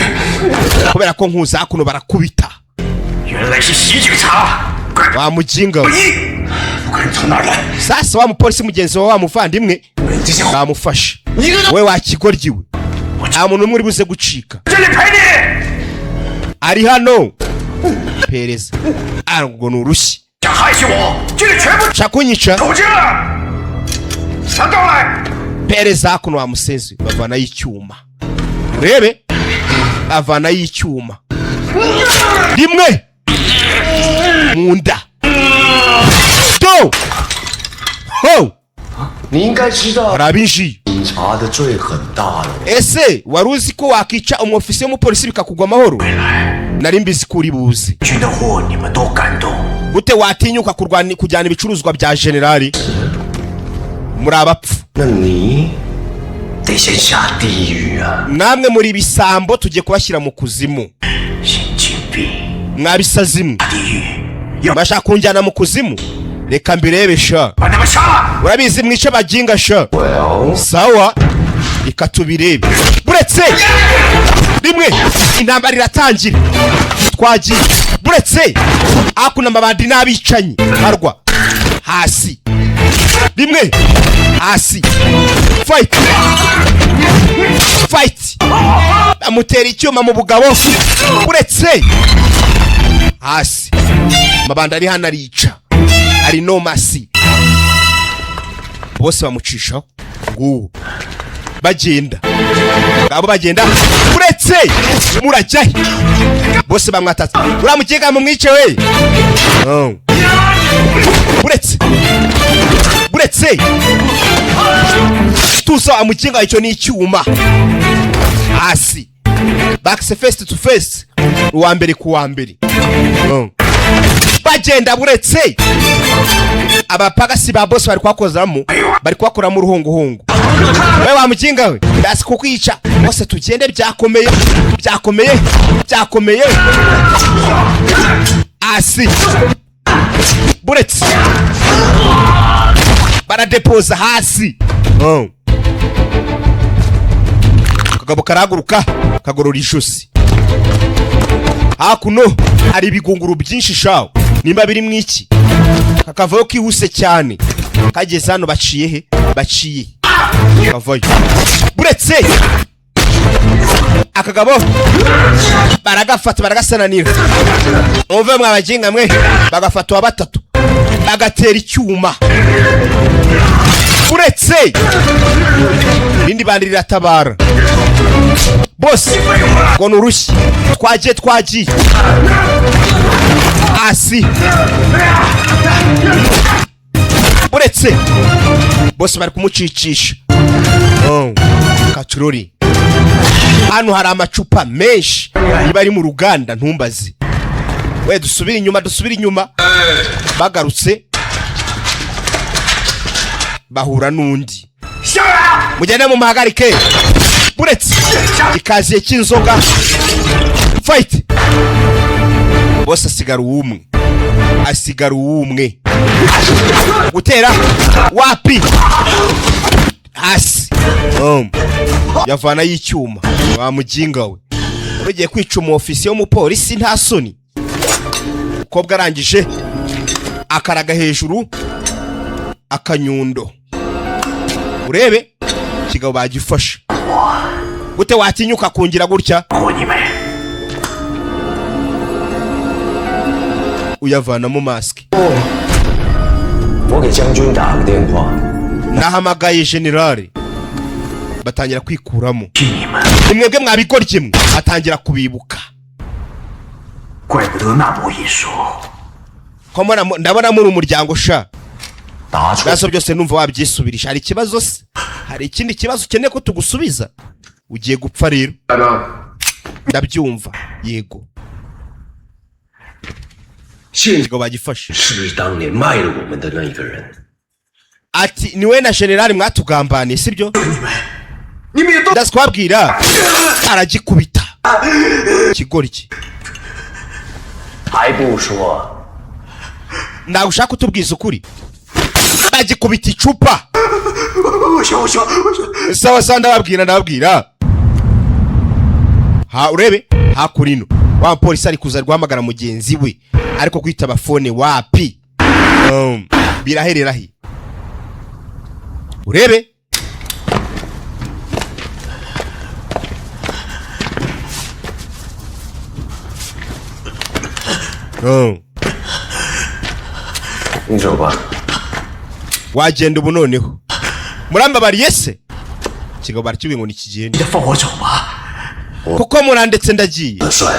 Kubera ko nkuza hakuno barakubita. 原来是徐警察。 Wa mujinga we. 不管你从哪儿来， Sasa wa mupolisi mugenzi wawe, wa muvandimwe, 这些 bamufashe. We wa kigoryi we, nta muntu n'umwe uri buze gucika. 这里陪你。 Ari hano pereza ngo ni urushyi. 想害死我，这里全部 Shaka kunyica. 投进了，全都来。 Pereza hakuno wa musenzi, bavanayo icyuma. Urebe, avanayo icyuma rimwe mu nda. Do ho. 你应该知道 Hari abinjiye. 警察的罪很大的。 Ese wari uzi ko wakica umwofisiye w'umupolisi bikakugwa amahoro? Nari mbizi ko uri buze. 军的货你们都敢动， Gute watinyuka kurwana kujyana ibicuruzwa bya generali? Muri abapfu. 那你得先下地狱啊！ Namwe muri ibisambo, tugiye kubashyira mu kuzimu. 神经病， Mwabisazimwe. 地狱， Bashaka kunjyana mu kuzimu, reka mbirebe sha. 把他们杀了！ Urabizi, mwice baginga sha. Sawa, reka tubirebe. Buretse rimwe, intambara iratangira. Twagiye. Buretse, hakuno amabandi n'abicanyi barwa hasi. Rimwe hasi, fight, fight. Amutera icyuma mu bugabo. Uretse, hasi amabandi ari hano arica, ari no masi. Bose bamucishaho. Nguwo bagenda, ngabo bagenda. Uretse, murajyahe? Bose bamwatatse. Uriya mukinga mumwice we. Oh. Uretse, uretse, tuza amukinga. Icyo ni icyuma hasi. Bakise face to face, uwa mbere ku wa mbere. Oh. Bagenda. Buretse, abapagasi ba bose bari kuhakozamo, bari kuhakoramo uruhunguhungu. We wa mukinga we, ndasi kukwica. Bose tugende, byakomeye, byakomeye, byakomeye. Hasi, buretse, baradepoza hasi. Oh. Akagabo karahaguruka, kagorora ijosi. Hakuno hari ibigunguru byinshi shawo, nimba biri mu iki. Kakavayo kihuse cyane. Kageze hano, baciye he? Baciye, kavayo. Buretse, akagabo baragafata, baragasananira. Muve mwabaginga mwe. Bagafata uwa batatu, bagatera icyuma. Uretse irindi bandi riratabara bose ngo ni urushyi. Twagiye, twagiye hasi. Uretse bose bari kumucicisha. Oh, katurori. Hano hari amacupa menshi, niba ari mu ruganda ntumbaze. We, dusubire inyuma, dusubire inyuma. Bagarutse bahura n'undi. Mugende mumuhagarike. Uretse ikaziye cy'inzoga, fight. Bose asigara uwumwe, asigara uwumwe. Gutera wapi, hasi. Yavanayo icyuma. Wa muginga we, ugiye kwica umu ofisiye w'umupolisi, nta soni? Umukobwa arangije akaraga hejuru akanyundo. Urebe ikigabo bagifashe gute? Watinyuka kungira gutya? Uyavanamo masike. 我给将军打个电话， Nahamagaye generale. Batangira kwikuramo. Ni mwebwe mwabikora kimwe. Atangira kubibuka. 怪不得那么一说， Ko ndabona muri umuryango sha. 答错 Ibibazo byose numva wabyisubirisha. Hari ikibazo se? Hari ikindi kibazo ukeneye ko tugusubiza? Ugiye gupfa rero, ndabyumva. Yego. 谢 Ngo bagifashe. 是当年卖了我们的那一个人。 Ati niwe na generali mwatugambaniye, sibyo? Ndazi kubabwira. Aragikubita ikigoryi. 还不说， Ntabwo ushaka kutubwiza ukuri? Bagikubita icupa. Sawa sawa, ndababwira, ndababwira. Ha, urebe hakurino wa mupolisi ari kuza guhamagara mugenzi we, ariko kwitaba phone wapi. Biraherera he? Urebe. 你走吧。 Wagenda ubu noneho. Murambabariye se? Ikigabo barakibwiye ngo nikigende. 放我走吧。 Kuko murandetse, ndagiye. 算，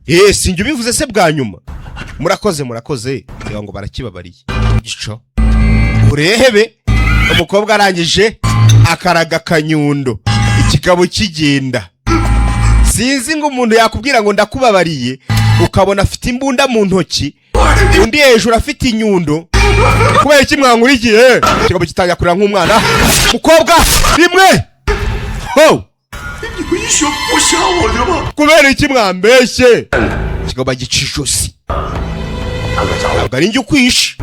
Eh, sinjye ubivuze se bwa nyuma? Murakoze, murakoze. Kugira ngo barakibabariye gico. Urebe umukobwa arangije akaraga akanyundo, ikigabo kigenda. Sinzi ngo umuntu yakubwira ngo ndakubabariye, ukabona afite imbunda mu ntoki, undi hejuru afite inyundo. Kubera iki mwankurikiye? Ikigabo gitangira kurira nk'umwana. Mukobwa rimwe ho. Kubera iki mwambeshye? Ikigabo bagica ijosi. Ntabwo ari njye ukwishe.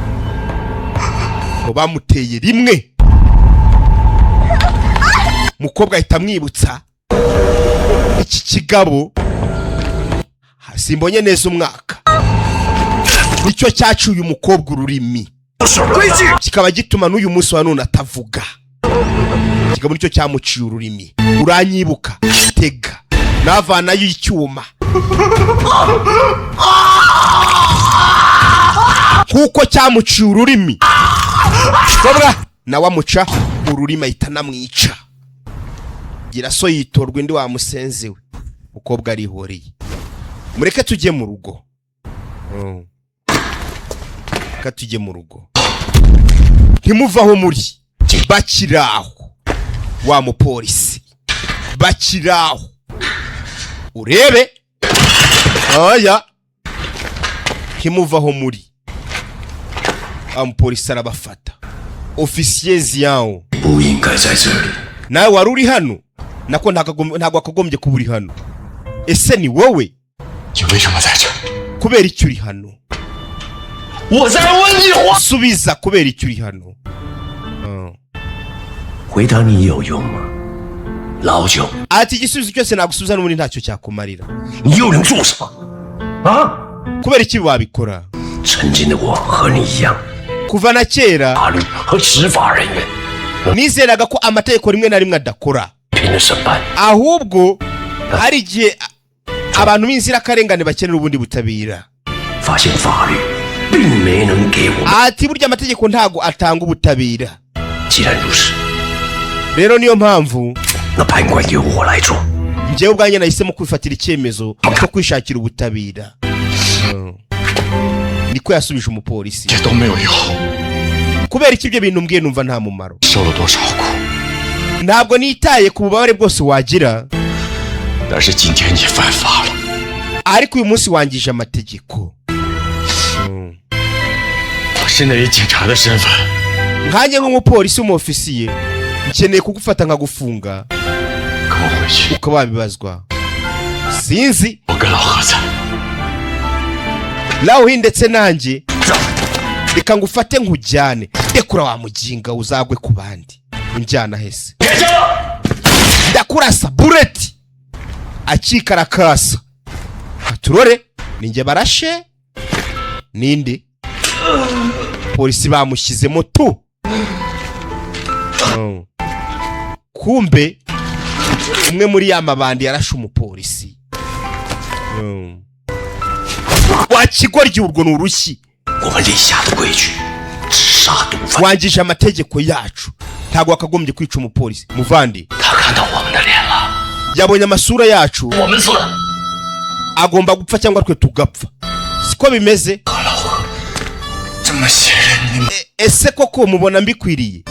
Ngo bamuteye rimwe, mukobwa ahita amwibutsa iki kigabo. Simbonye neza umwaka. Nicyo cyaciye umukobwa ururimi, kikaba gituma n'uyu munsi wa none atavuga. Ikigabo nicyo cyamuciye ururimi. Uranyibuka? Tega navanayo icyuma kuko cyamuciye ururimi. Kobwa nawe amuca ururimi, ahita anamwica. Gira so yitorwa indi wamusenze we. Mukobwa arihoreye. Mureke tujye mu rugo. Reka tujye mu rugo, ntimuve aho muri. Bakiri aho, wa mupolisi bakiri aho. Urebe aya, ntimuve aho muri. Wa mupolisi arabafata, ofisiye Ziyawo. 不应该在这里。 Nawe wari uri hano? Nako ntabwo wakagombye kuba uri hano. Ese ni wowe? 你为什么在这儿？ Kubera icyo uri hano? 我在问你话。 Subiza, kubera icyo uri hano? 回答你有用吗？老九， Ati igisubizo cyose nagusubiza n'ubundi ntacyo cyakumarira. 你又能做什么？啊？ Kubera iki wabikora? 曾经的我和你一样， Kuva na kera 法律和执法人员 nizeraga ko amategeko rimwe na rimwe adakora, 平的审判。 ahubwo hari igihe abantu b'inzirakarengane bakenera ubundi butabera. 发现法律并没能给我们 Ati burya amategeko ntago atanga ubutabera. 既然如此， Rero niyo mpamvu 那判官由我来做。 njyewe ubwanjye nahisemo kwifatira icyemezo cyo kwishakira ubutabera. Niko yasubije umupolisi. 这都没有用， Kubera iki ibyo bintu mbwiye numva nta mumaro? 受了多少苦， Ntabwo nitaye ku bubabare bwose wagira, 但是今天你犯法了。 ariko uyu munsi wangije amategeko. 我现在以警察的身份， Nkanjye nk'umupolisi w'umofisiye nkeneye kugufata nkagufunga, 跟我回去， ukaba wabibazwa, sinzi. 我跟老何在。 Nawe ndetse nanjye reka ngufate nkujyane. Rekura wa muginga, uzagwe ku bandi. Unjyana hese? Ndakurasa bullet. Akikarakasa aturore ninjye barashe ninde? Polisi bamushyizemo tu. Kumbe umwe muri ya mabandi yarashe umupolisi. Wa kigoryi, urwo ni urushyi. 我们立下的规矩，只杀毒贩。 Wangije amategeko yacu, ntabwo wakagombye kwica umupolisi muvandi. 他看到我们的脸了， Yabonye amasura yacu. 我们死了。 Agomba gupfa cyangwa twe tugapfa, siko bimeze? 这么信任你们， Ese koko mubona mbikwiriye?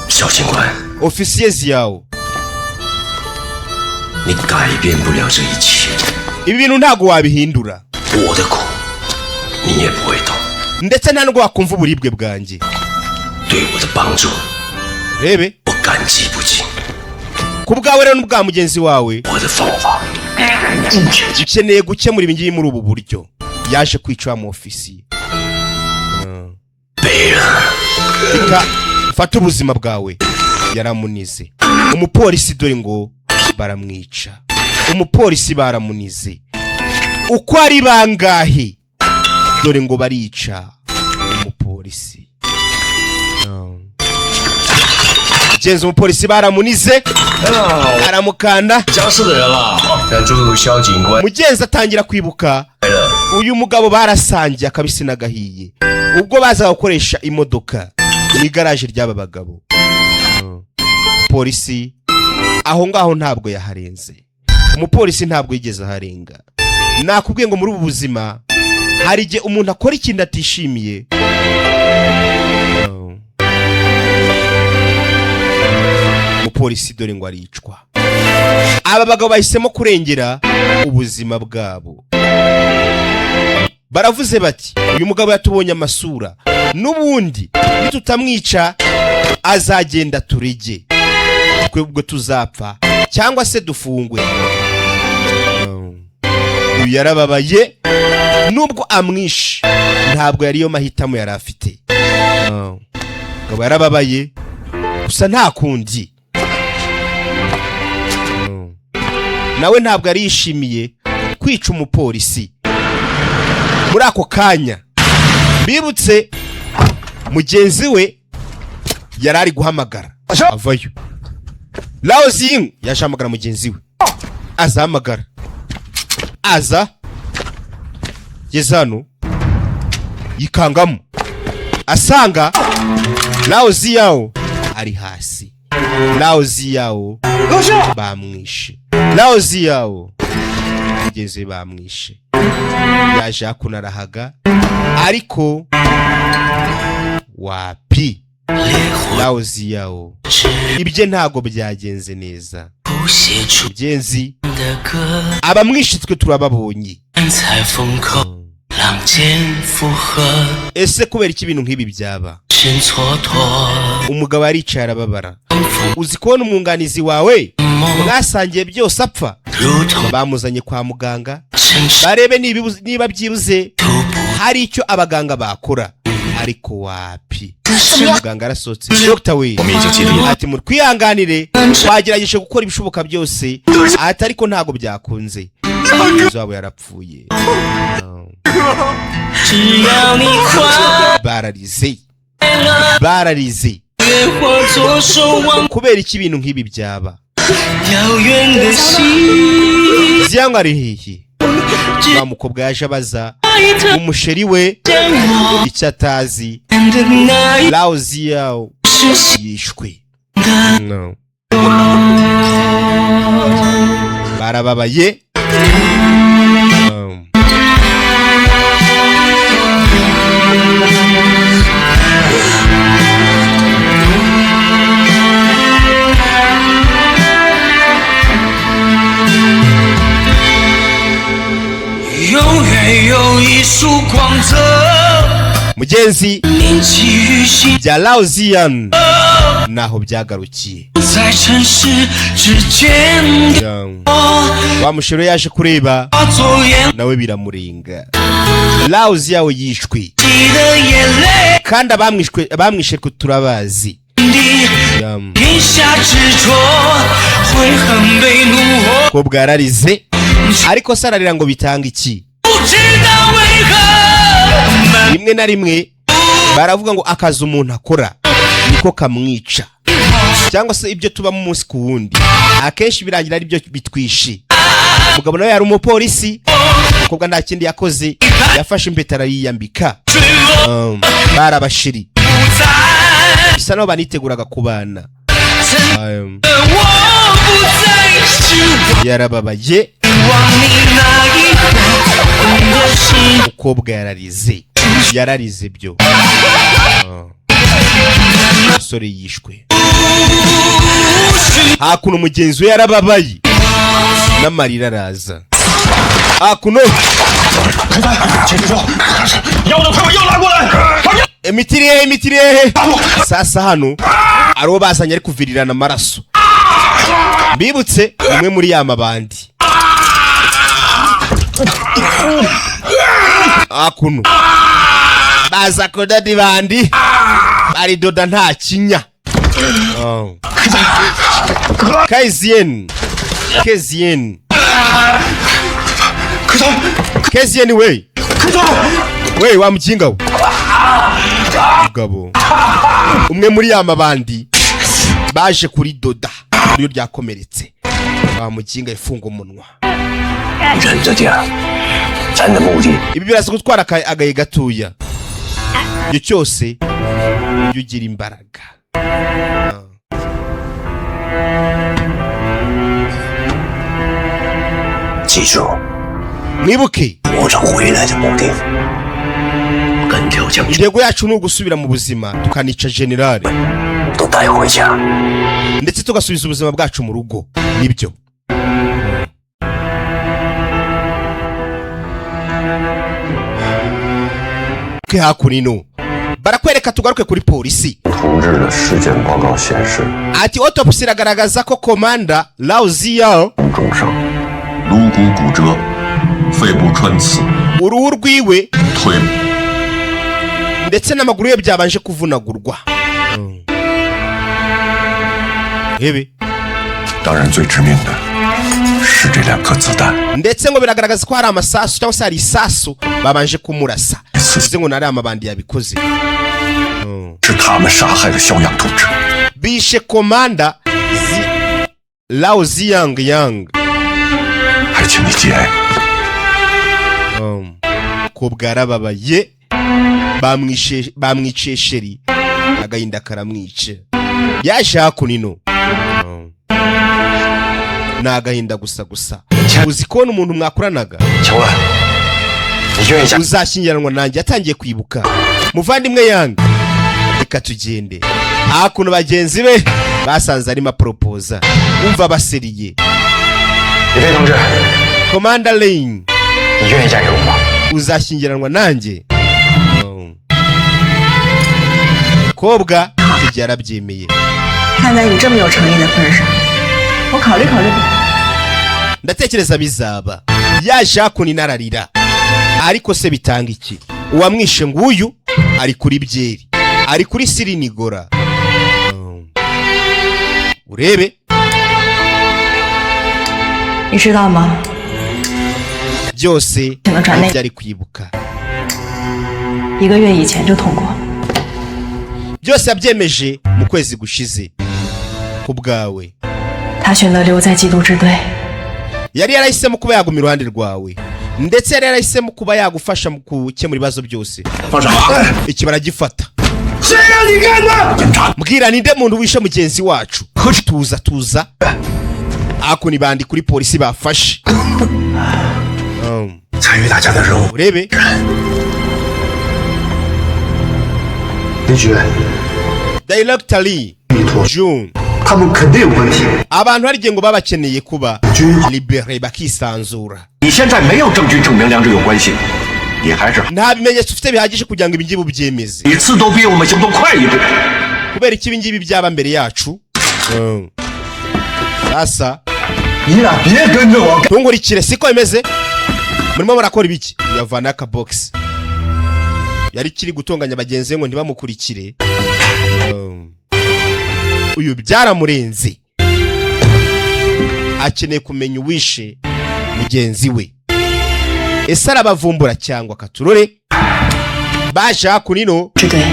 小警官， Ofisiye Ziyawo, 你改变不了这一切。 ibi bintu ntabwo wabihindura. 我的苦，你也不会懂。 Ndetse nta nubwo wakumva uburibwe bwanjye. 对我的帮助， Rebe, 我感激不尽。 ku bwawe rero n'ubwa mugenzi wawe, 我的方法， ukeneye gukemura ibi ngibi muri ubu buryo. Yaje kwica wa mu ofisiye. Reka mfate ubuzima bwawe. Yaramunize umupolisi, dore ngo baramwica. Umupolisi baramunize uko ari bangahe, dore ngo barica umupolisi. Genza umupolisi baramunize, aramukanda. 家事的人了，但祝萧警官 Mugenzi atangira kwibuka 来了。 uyu mugabo barasangiye akabisi n'agahiye ubwo bazaga gukoresha imodoka mu igaraje ry'aba bagabo. Polisi aho ngaho ntabwo yaharenze, umupolisi ntabwo yigeze aharenga. Nakubwiye ngo muri ubu buzima hari igihe umuntu akora ikintu atishimiye. Umupolisi dore ngo aricwa. Aba bagabo bahisemo kurengera ubuzima bwabo, baravuze bati: "Uyu mugabo yatubonye amasura, n'ubundi nitutamwica azagenda turige, twebwe tuzapfa cyangwa se dufungwe." Uyu yarababaye nubwo amwishe, ntabwo yariyo mahitamo yari afite. Mugabo yarababaye gusa nta kundi. Nawe ntabwo yari yishimiye kwica umupolisi. Muri ako kanya bibutse mugenzi we yari ari guhamagara avayo. Lao Zing yaje ahamagara mugenzi we, azahamagara aza geze hano yikangamo asanga Lao Ziyao ari hasi. Lao Ziyao bamwishe, Lao Ziyao mugenzi we bamwishe. Yaje hakuno arahaga, ariko wapi, Lao Ziyao ibye ntabwo byagenze neza. 谱写出 Mugenzi 的歌， abamwishe twe turababonye. 在风口浪尖附和， Ese kubera iki ibintu nk'ibi byaba? 身蹉跎。 Umugabo aricaye arababara. Uzi kubona umwunganizi wawe mwasangiye byose apfa? 如同 Bamuzanye kwa muganga 城市 barebe niba byibuze 徒步 hari icyo abaganga bakora, ariko wapi. Muganga arasohotse, dogita we ati: "Mutwihanganire, twagerageje gukora ibishoboka byose," ati, "ariko ntabwo byakunze, umukunzi wabo yarapfuye." 只要你快 Bararize, bararize. 越我左手往 Kubera iki ibintu nk'ibi byaba? 遥远的心， Ziyangwa ari hehe? Wa mukobwa yaje abaza umusheri we 见我 icyo atazi. 的那一 Lao Ziyao Yishwe. No. Barababaye. 永远有一束光泽， Mugenzi, 铭记于心， bya Lausian naho byagarukiye. 在城市之间的 Wa mushero yaje kureba 化作眼 nawe biramurenga. Lausi yawe yishwe 底的眼泪 kandi abamwishwe abamwishe ko turabazi. 滴， 停下执着，悔恨被怒火， Ko bwararize ariko se ararira ngo bitanga iki? 不知道为何。 Rimwe na rimwe baravuga ngo akazi umuntu akora niko kamwica, cyangwa se ibyo tubamo umunsi ku wundi akenshi birangira ari byo bitwishe. Umugabo nawe yari umupolisi, umukobwa nta kindi yakoze, yafashe impeta arayiyambika. Barabashiri bisa naho baniteguraga kubana. 我不再是 Yarababaye. 忘你那一刻的心。 Umukobwa yararize, yararize byo. Umusore yishwe hakuno, mugenzi we yarababaye n'amarira araza hakuno. 秦师兄，药呢？快把药拿过来！把药！ Imiti iri hehe? Imiti iri hehe? Sasa hano ari uwo bazanye ari kuvirirana amaraso. Mbibutse, umwe muri ya mabandi hakuno baza kudoda ibandi, baridoda nta kinya. Oh. Kaizien, Kezien, Kezien, we we, wa mujinga we. Mugabo umwe muri ya mabandi baje kuridoda iyo ryakomeretse, wa mujinga, ifunga umunwa. 忍着点儿，咱的目的 Ibi biraza gutwara agahe gatoya. Igihe cyose ujye ugira imbaraga. 记住， Mwibuke 活着回来的目的，干掉将军 intego yacu ni ugusubira mu buzima tukanica generale 都带回家。 ndetse tugasubiza ubuzima bwacu mu rugo, nibyo. Ke hakuno barakwereka, tugaruke kuri polisi. 同志的尸检报告显示， Ati autopsy iragaragaza ko komanda Lao Ziyao 重伤， 颅骨骨折，肺部穿刺， uruhu rwiwe 腿 ndetse n'amaguru ye byabanje kuvunagurwa. Ebe 当然最致命的是这两颗子弹。 ndetse ngo biragaragaza ko hari amasasu cyangwa se hari isasu babanje kumurasa, bivuze ngo nari amabandi yabikoze. 是他们杀害了肖央同志。 Bishe komanda Lao Ziyang Yang. 还请你节哀。 Ko bwarababaye, bamwishe, bamwiciye sheri, agahinda karamwica, yaje hakuno. Ni agahinda gusa gusa. Uzi kubona umuntu mwakoranaga 请问，你愿意嫁？ uzashyingiranwa nanjye yatangiye kwibuka. Muvandimwe Yang, reka tugende. Hakuno bagenzi be basanze arimo aporopoza, umva baseriye. 李飞同志， Komanda Lane, 你愿意嫁给我吗？ uzashyingiranwa nanjye? Oh. Kobwa ibyo yarabyemeye. 看在你这么有诚意的份上，我考虑考虑吧。 Ndatekereza bizaba. Yaje hakuno inararira, ariko se bitanga iki? Uwamwishe nguyu ari kuri byeri, ari kuri sirinigora. Oh. Urebe. 你知道吗？ Byose Cyane. ibyo ari kwibuka. 一个月以前就通过了。 Byose yabyemeje mu kwezi gushize ku bwawe. 他选择留在缉毒支队， Yari yarahisemo kuba yaguma iruhande rwawe, ndetse yari yarahisemo kuba yagufasha mu gukemura ibibazo byose. 放手！ Iki baragifata. 谁让你干的？ Mbwira, ninde muntu wishe mugenzi wacu? Tuza, tuza. Ako ni bandi kuri polisi bafashe. 参与打架的人物 Urebe. 林局， Director Lee June. 他们肯定有问题。 Abantu hari igihe ngo baba bakeneye kuba libéré, bakisanzura. 你现在没有证据证明两者有关系，你还是 Nta bimenyetso ufite bihagije kugira ngo ibingibi ubyemeze. 每次都比我们行动快一步。 Kubera iki ibingibi byaba mbere yacu? Sasa 你俩别跟着我， ntunkurikire, siko bimeze. Murimo murakora ibiki? Yavana akabogisi yari kiri gutonganya bagenzi be ngo ntibamukurikire. Uyu byaramurenze, akeneye kumenya uwishe mugenzi we. Ese arabavumbura cyangwa akaturore baje hakuno? 支队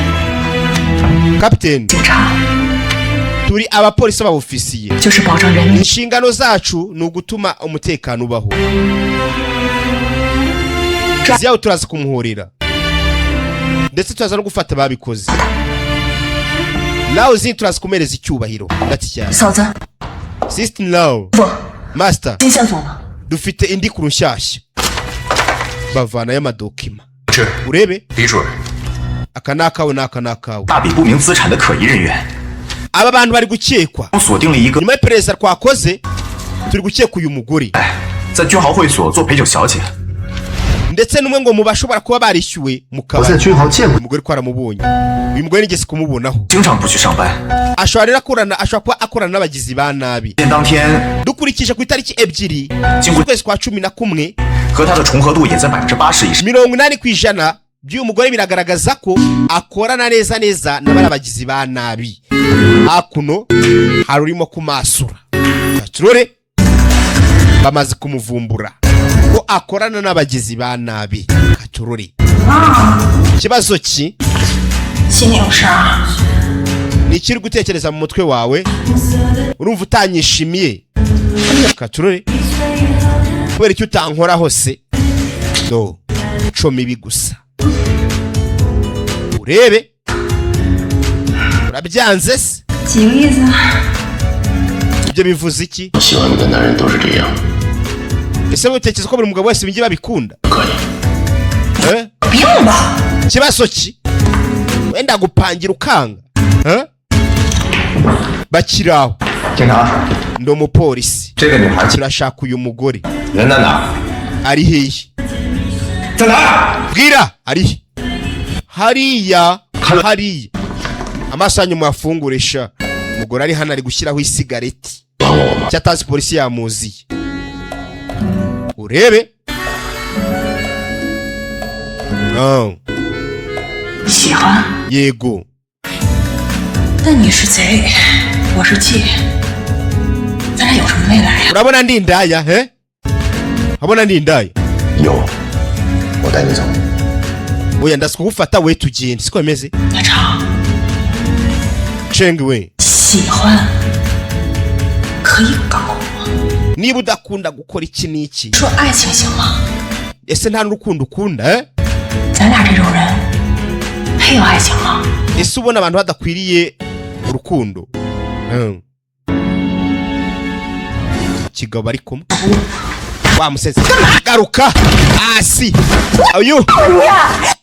Kapiteni, 警察 turi abapolisi b'abofisiye. 就是保证人民 Inshingano zacu ni ugutuma umutekano ubaho. Ziyawe turaza kumuhorera, ndetse turaza no gufata ababikoze. Nawe zindi turaza kumuhereza icyubahiro ndetse cyane. 嫂子， Sister Law. 不， Master. 新线索呢？ Dufite indi kuru nshyashya, bavanayo amadokima. 是 Urebe. 李主任， Aka ni akawe n'aka ni akawe. 大笔不明资产的可疑人员， Aba bantu bari gukekwa. 锁定了一个 Nyuma y'iperereza twakoze, turi gukeka uyu mugore 在君豪会所做陪酒小姐。 ndetse n'umwe ngo mu bashobora kuba barishyuwe mu 我在 kabari. 君豪见过。 Umugore twaramubonye, uyu mugore nigeze kumubonaho. 经常不去上班。 Ashobora rero akorana, ashobora kuba akorana n'abagizi ba nabi. 当天 Dukurikije ku itariki 2 z'ukwezi kwa 11, 和他的重合度也在80%以上。 80% by'uyu mugore biragaragaza ko akorana neza neza na bariya bagizi ba nabi. Hakuno hari urimo kumasura turore, bamaze kumuvumbura ko akorana n'abagizi ba nabi. Katurore, ikibazo ki? 心里有事儿啊？ Ni ikiri gutekereza mu mutwe wawe? Urumva utanyishimiye? Katurore, kubera icyo utankoraho se? Do mico mibi gusa. Urebe, urabyanze se? 几个意思？ Ibyo bivuze iki? 喜欢你的男人都是这样。 Ese mutekereza ko buri mugabo wese bijya babikunda? Eh? 病吧？ Ikibazo ki? Wenda gupangira ukanga, eh? Bakiri aho. 警察， Ndi umupolisi. 这个女孩 Turashaka uyu mugore. 人在哪？ Ari hehe? 在哪？ Bwira, ari he? Hariya, hariya. Amaso yanyu muyafungure sha. Umugore ari hano, ari gushyiraho isigareti cyatazi, polisi yamuziye. Urebe. Oh. 喜欢， Yego. 但你是贼，我是妓，咱俩有什么未来呀？ Urabona ndi indaya he? Urabona ndi indaya? 有，我带你走。 Oya, ndaza kugufata we tugende, siko bimeze? 大长， Cheng we. 喜欢可以搞吗？ Niba udakunda gukora iki n'iki. 说爱情行吗？ Ese nta n'urukundo ukunda, eh? 咱俩这种人配有爱情吗？ Ese ubona abantu badakwiriye urukundo? Kigabo ari kumwe wa musetse, garuka hasi. Uyu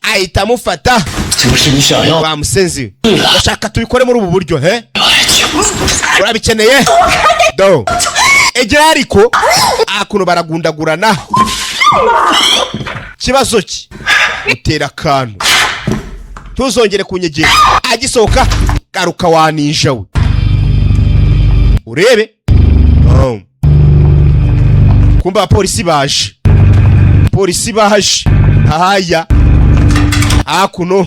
ahita amufata. 这不是你想要 Wa musenzi, ndashaka tubikore muri ubu buryo he? Urabikeneye? Do egera ariko hakuno baragundagurana. Kibazo ki? Utera akantu, ntuzongere kunyegera. Agisohoka, garuka waninja we. Urebe. Oh. Kumba abapolisi baje, polisi baje haya hakuno,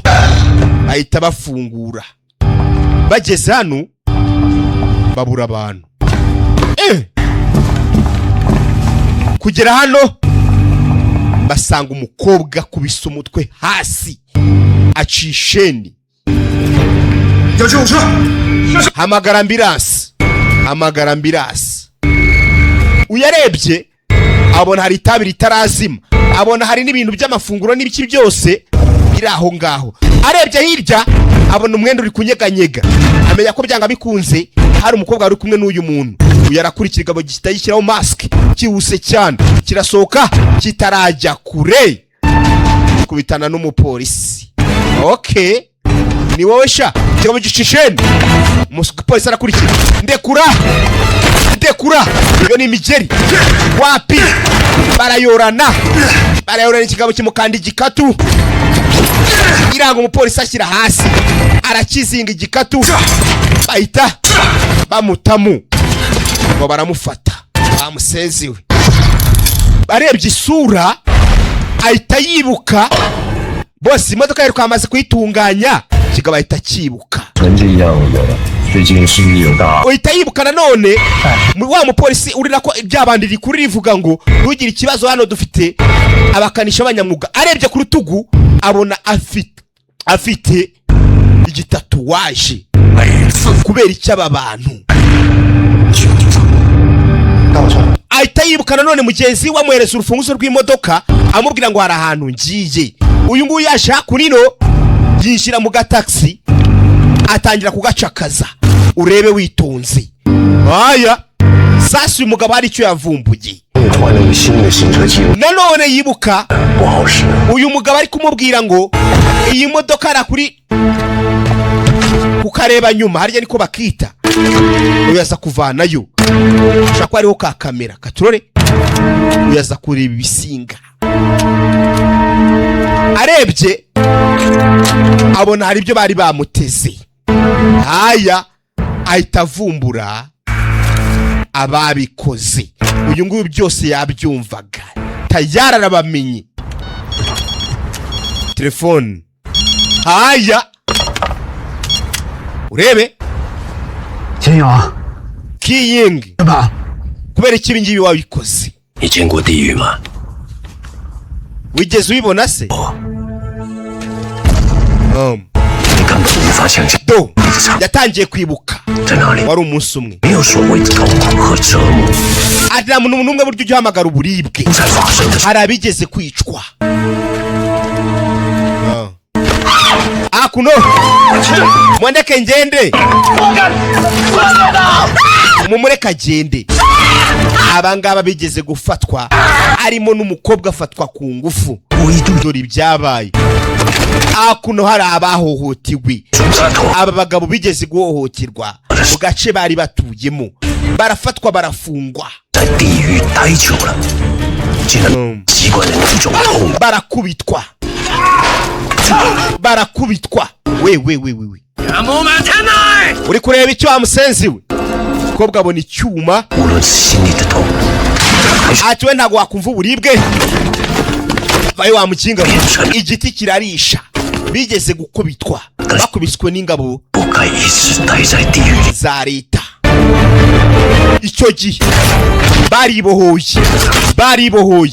bahita bafungura. Bageze hano babura abantu. Kugera hano basanga umukobwa akubise umutwe hasi, aciye isheni. 叫救护车！ Hamagara ambulance, hamagara ambulance. Uyarebye abona hari itabi ritarazima, abona hari n'ibintu by'amafunguro n'ibiki byose biri aho ngaho. Arebye hirya abona umwenda uri kunyeganyega, amenya ko byanga bikunze hari umukobwa wari kumwe n'uyu muntu. Uyu arakurikira, igabo gihita gishyiraho mask cyihuse cyane, kirasohoka kitarajya kure kubitana n'umupolisi. Okay, ni wowe sha. Kigabo gica isheni, umupolisi arakurikira. Ndekura, ndekura! Iyo ni imigeri wapi! Barayorana, barayorana, ikigabo kimukanda igikatu iranga. Umupolisi ashyira hasi, arakizinga igikatu, bahita bamutamu ngo baramufata bamuseziwe. Arebye isura ahita yibuka bose. Imodoka yari twamaze kuyitunganya, kigabo ahita akibuka. 成这样的，最近是不是有大？ Uhita yibuka nanone wa mupolisi uri nako byabandi rikuru rivuga ngo ntugire ikibazo, hano dufite abakanisha b'abanyamwuga. Arebye ku rutugu abona afite igitatuwaje. Kubera icyo aba bantu 带我去。 Ahita yibuka nanone mugenzi we amuhereza urufunguzo rw'imodoka, amubwira ngo hari ahantu ngiye. Uyu nguyu yaje hakurino, yinjira mu gatagisi, atangira kugacakaza. Urebe witonze. Aya sasa uyu mugabo hari icyo yavumbuye. 换了个新的行车记录， Nanone yibuka 不好使。 uyu mugabo ari kumubwira ngo iyi modoka ara kuri kukareba nyuma harya niko bakita. Uyu aza kuvanayo, ushobora kuba hariho ka kamera katurore. Uyu aza kureba ibisinga, arebye abona hari ibyo bari bamuteze. Haya, ahita avumbura ababikoze. Uyu nguyu byose yabyumvaga, tayari arabamenye. Telefone haya, urebe. 秦勇， Kiyingi. 对吧？ Kubera iki ibi ngibi wabikoze? 你见过地狱吗？ Wigeze ubibona se? 你根本无法想象 Do yatangiye kwibuka. 在哪里， Wari umunsi umwe 没有所谓的痛苦和折磨 ati nta muntu n'umwe buryo ujya uhamagara uburibwe. 才发生的。 Hari abigeze kwicwa. Ah. Akuno mwendeke ngende, mumureke agende. Abangaba bigeze gufatwa, harimo n'umukobwa afatwa ku ngufu. Dore ibyabaye akuno, hari abahohotewe. Aba bagabo bigeze guhohoterwa mu gace bari batuyemo, barafatwa, barafungwa. 在地狱待久了，竟然习惯了那种痛。 Barakubitwa, barakubitwa. We we we we we, uri kureba icyo wa musenzi we? Umukobwa abona icyuma. 无论是心里的痛， Ati we ntabwo wakumva uburibwe vayo wa mukinga we. Igiti kirarisha. Bigeze gukubitwa, bakubiswe n'ingabo 不该一直待在地狱里。 za leta. Icyo gihe baribohoye, baribohoye.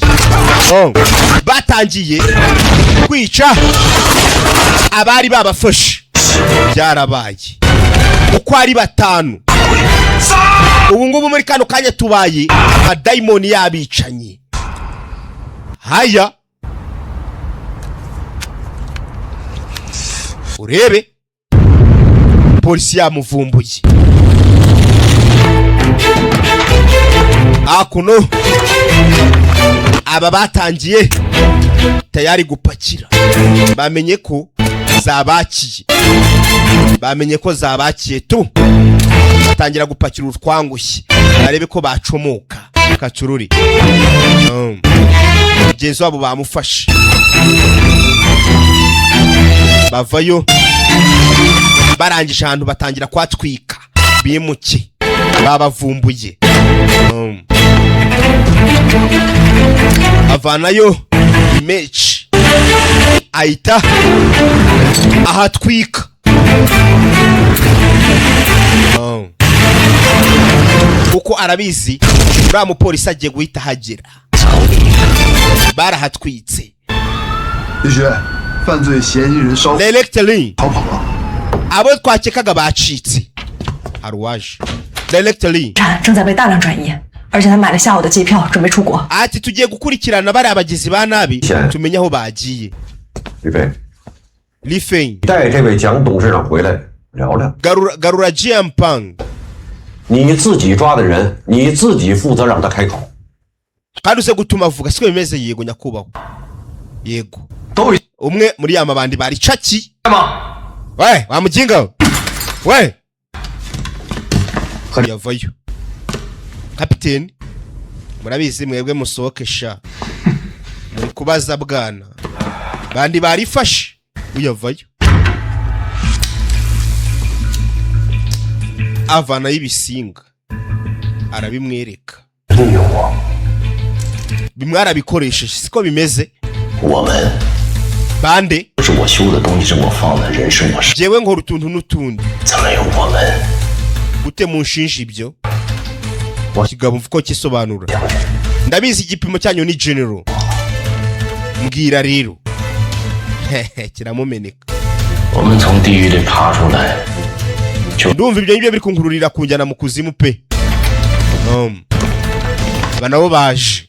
Oh. Batangiye kwica abari babafashe. Byarabaye uko ari batanu. Ubu ngubu muri kano kanya tubaye amadayimoni y'abicanyi. Haya, urebe, polisi yamuvumbuye. Hakuno aba batangiye tayari gupakira, bamenye ko zabakiye, bamenye ko zabakiye tu, batangira gupakira utwangushye barebe ko bacomoka kacururi. Mugenzi wabo bamufashe, bavayo barangije ahantu batangira kwatwika, bimuke babavumbuye. Avanayo imeci ahita ahatwika. Kuko arabizi uriya mupolisi agiye guhita ahagera, barahatwitse. 李学，犯罪嫌疑人烧 Directly 逃跑了。 abo twakekaga bacitse, hari uwaje directly. 产正在被大量转移，而且他买了下午的机票，准备出国。 Ati tugiye gukurikirana bariya bagizi ba nabi, tumenye aho bagiye. 李飞， Li Feng. 带这位蒋董事长回来聊聊。 Garura, garura Jiang Pang. 你自己抓的人，你自己负责让他开口。 Kandi uze gutuma avuga, siko bimeze? Yego nyakubahwa, yego. Umwe muri ya mabandi bari caki we, wa muginga we, yavayo kapiteni. Murabizi mwebwe, musohoke sha, muri kubaza bwana bandi barifashe. Uyavayo avanayo ibisinga arabimwereka. Bimwe arabikoresheje, siko bimeze? 我们 Bande. 是我修的东西，是我放的，人是我杀， Jewe nkora utuntu n'utundi. 怎么有我们？ Gute munshinja ibyo? Kigabo mvuko kisobanura, ndabizi igipimo cyanyu ni general. Mbwira rero. Hehe, kiramumeneka. 我们从地狱里爬出来， Ndumva ibyo ngibyo biri kunkururira kunjyana mu kuzimu pe. Aba nabo baje.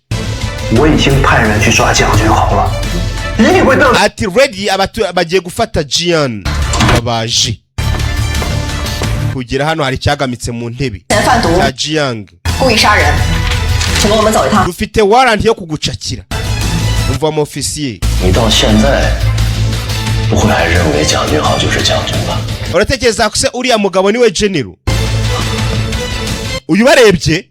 我已经派人去抓将军好了，一定会等。 Ati ready, bagiye gufata Jian. Babaje kugera hano hari icyagamitse mu ntebe 贩毒 cya Jiang. 故意杀人，请跟我们走一趟。 Dufite warrant yo kugucakira. Umva mu ofisiye. 你到现在不会还认为蒋俊豪就是将军吧？ Uratekereza ko se uriya mugabo niwe general uyu barebye?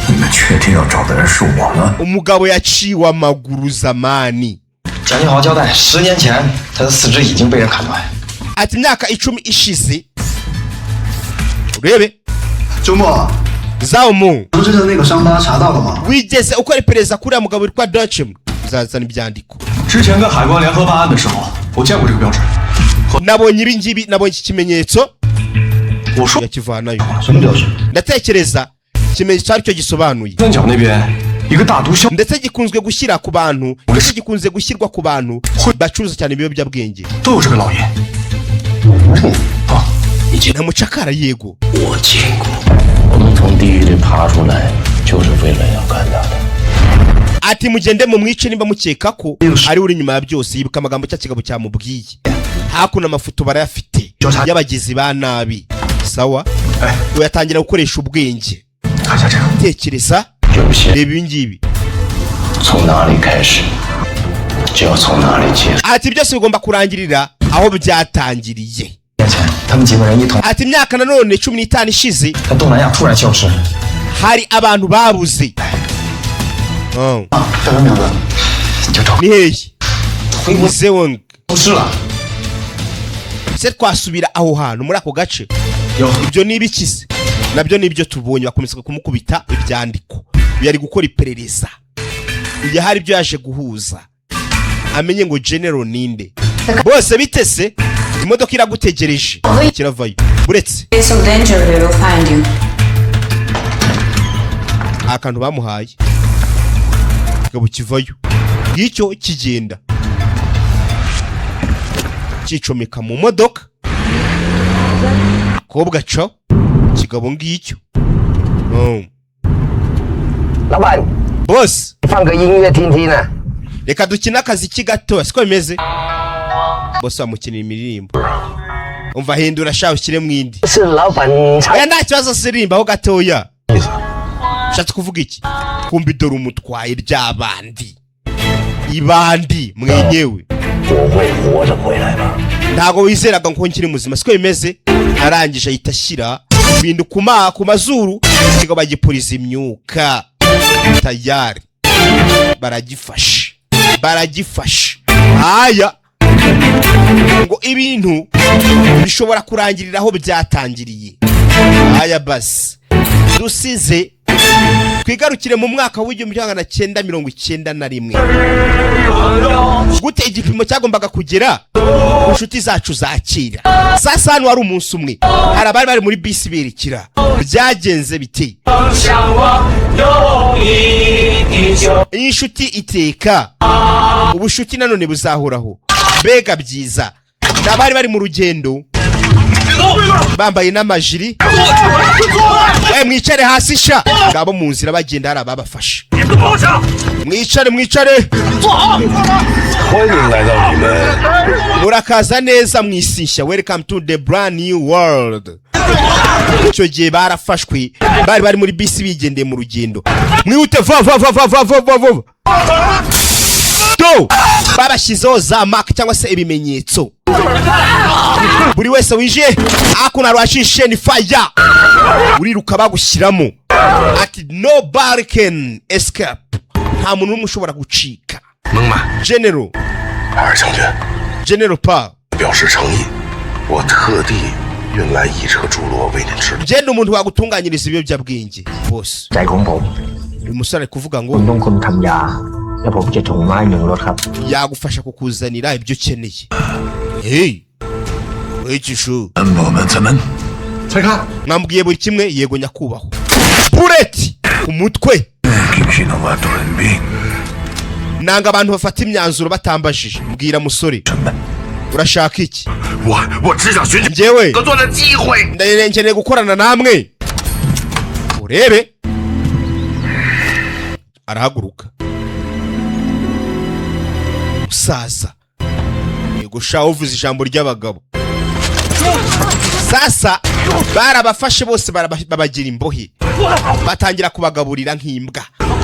你们确定要找的人是我吗？ Umugabo yaciwe amaguru zamani. 蒋俊豪交代，10年前他的四肢已经被人砍断。 Ati imyaka 10 ishize, urebe. 周末， Zamu. 长治的那个伤疤查到了吗？ Wigeze ukora iperereza kuri uriya mugabo witwa Dachem? Uzazana ibyandiko. 之前跟海关联合办案的时候，我见过这个标志。 Nabonye ibi ngibi, nabonye iki kimenyetso. 我说 yakivanayo. 什么标志？ Ndatekereza ikimenyetso aricyo gisobanuye. 三角那边一个大毒枭， Ndetse gikunzwe gushyira ku bantu, ndetse gikunze gushyirwa ku bantu bacuruza cyane ibiyobyabwenge. 都有这个烙印。 Na mucakara, yego. 我见过。我们从地狱里爬出来，就是为了要干他的。 Ati mugende mumwice nimba mukeka ko ari uri inyuma ya byose. Yibuka amagambo cya kigabo cyamubwiye. Hakuno amafoto barayafite y'abagizi ba nabi. Sawa, uyatangira gukoresha ubwenge. 看一下这个， Tekereza. 有些 Reba ibi ngibi. 从哪里开始，就要从哪里结束。 Ati byose bigomba kurangirira aho byatangiriye. 年前，他们几个人一同 Ati imyaka nanone 15 ishize 在东南亚突然消失。 hari abantu babuze. Oh. 叫什么名字？ 就找 Ni hehe? 回国 Zewong. 消失了。 Se twasubira aho hantu muri ako gace? 有 Ibyo ni ibikize nabyo ni ibyo tubonye. Bakomeza kumukubita ibyandiko. Uyu ari gukora iperereza, uyu hari ibyo yaje guhuza amenye ngo general ninde. Bose bitese, imodoka iragutegereje, kiravayo uretse Case of danger, we will find you. Akantu bamuhaye kigabo kivayo ngicyo kigenda kicomeka mu modoka. Kobwa co kigabo ngicyo. 老板， Boss. 放个音乐听听啊。 Reka dukine akaziki gato, siko bimeze? Boss bamukinira imiririmbo. Umva, hindura sha, ushyire mu indi. 是老板唱 Oya, nta kibazo, sirimbaho gatoya. Ushatse kuvuga iki? Kumbi dore umutwaye ry'abandi ibandi mwenyewe. 我会活着回来吗？ Ntabwo wizeraga ngo nkiri muzima, siko bimeze? Arangije ahita ashyira ibintu ku mazuru, ikigo bagipuriza imyuka tayari. Baragifashe, baragifashe. Aya ngo ibintu bishobora kurangirira aho byatangiriye. Aya basi dusize twigarukire mu mwaka w'1991. Gute igipimo cyagombaga kugera ku nshuti zacu za kera? Sasa hano hari umunsi umwe hari abari bari muri bisi berekera. Byagenze bite? Iyi nshuti iteka, ubushuti nanone buzahoraho. Mbega byiza! Ni abari bari mu rugendo bambaye n'amajiri. Mwicare hasi sha. Ngabo mu nzira bagenda hari ababafashe. Mwicare, mwicare. 欢迎来到你们 Murakaza neza mu isi nshya. Welcome to the brand new world. Icyo gihe barafashwe, bari bari muri bisi bigendeye mu rugendo. Mwihute, va va va va va va va va do. Babashyizeho za mark cyangwa se ibimenyetso. Buri wese winjiye hakuno rwashishe ni fire, uriruka bagushyiramo. Ati: "Nobody can escape." Nta muntu n'umwe ushobora gucika. 蒙曼， General. 帕尔将军， General Pa. 表示诚意，我特地运来一车侏罗为您制作。 Ngenda umuntu wagutunganyiriza ibiyobyabwenge bose. ใจของผม Uyu musore ari kuvuga ngo ผมต้องคนทำยา แล้วผมจะถุงไม้หนึ่งรถครับ yagufasha kukuzanira ibyo ukeneye. Hey, wicishu. 我们咱们拆开。 Mwambwiye buri kimwe? Yego nyakubahwa. Bullet ku mutwe. 必须能把短兵 Nanga abantu bafata imyanzuro batambajije. Mbwira musore, urashaka iki? 我我只想寻求 Njyewe 合作的机会。 nkeneye gukorana namwe. Urebe, arahaguruka musaza. Yego sha, uvuze ijambo ry'abagabo. Sasa barabafashe bose, babagira imbohe, batangira kubagaburira nk'imbwa.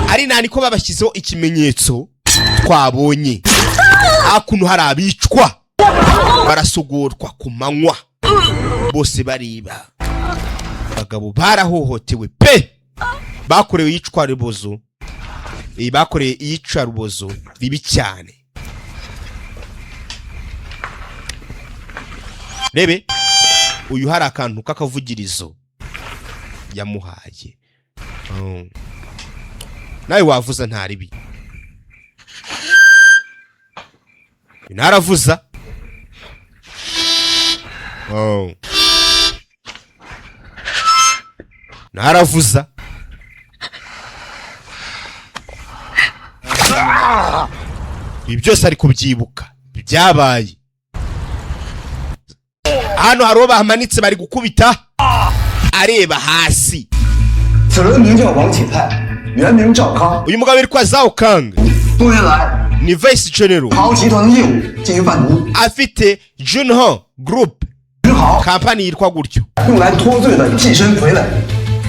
Ari nani ko babashyizeho ikimenyetso twabonye hakuno. Hari abicwa, barasogorwa ku manywa bose bareba. Abagabo barahohotewe pe, bakorewe iyicwa rubozo. Bakorewe iyicarubozo ribi cyane. Rebe uyu, hari akantu k'akavugirizo yamuhaye. Oh. Nawe wavuza nta ribi. Ntaravuza. Oh. Ntaravuza. Ibi byose ari kubyibuka byabaye hano. Hari uwo bahamanitse, bari gukubita areba hasi. 此人名叫王启泰，原名赵康， Uyu mugabo witwa Zhao Kang, 多年来 ni vice general, 豪集团的业务进行贩毒， afite Junho Group 银行 kampani yitwa gutyo. 用来脱罪的替身傀儡。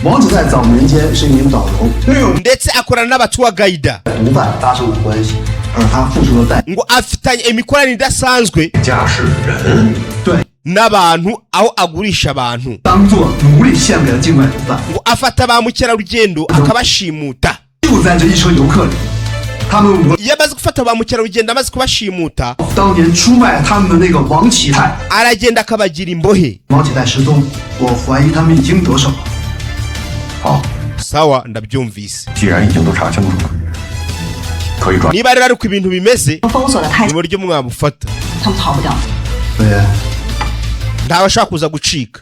王启泰早年间是一名导游，利用 Ndetse akorana n'aba tour guide. 毒贩发生了关系，而他付出的代 Ngo afitanye imikoranire idasanzwe 驾驶人 对 n'abantu, aho agurisha abantu. 当做奴隶献给了境外毒贩。 Ngo afata ba mukerarugendo akabashimuta. 就在这一车游客里，他们五个 Iyo amaze gufata ba mukerarugendo, amaze kubashimuta, 当年出卖他们的那个王启泰， aragenda akabagira imbohe. 王启泰失踪，我怀疑他们已经得手了。好， Sawa, ndabyumvise. 既然已经都查清楚了，可以抓。 Niba rero ari uko ibintu bimeze, 封锁的太 ni buryo mwabufata. 他们逃不掉。对， Ntawe ashobora kuza gucika.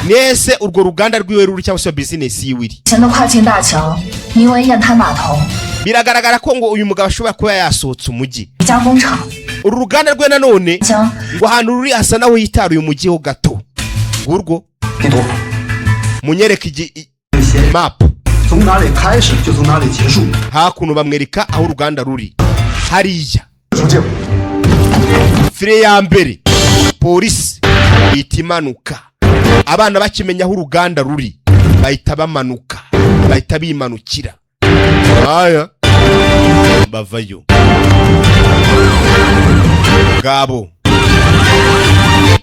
Nese urwo ruganda rwiwe ruri cyangwa se bizinesi yiwe iri? 前的跨境大桥名为雁滩码头， Biragaragara ko ngo uyu mugabo ashobora kuba yasohotse umujyi. 一家工厂 Uru ruganda rwe nanone 将 ngo ahantu ruri hasa naho yitaruye umujyi ho gato. Ngurwo. 地图 Munyereke map. 从哪里开始就从哪里结束。 Hakuno bamwereka aho uruganda ruri hariya. 出境。 Fire ya mbere, polisi ihita imanuka. Abana bakimenya aho uruganda ruri bahita bamanuka, bahita bimanukira aya bavayo ngabo.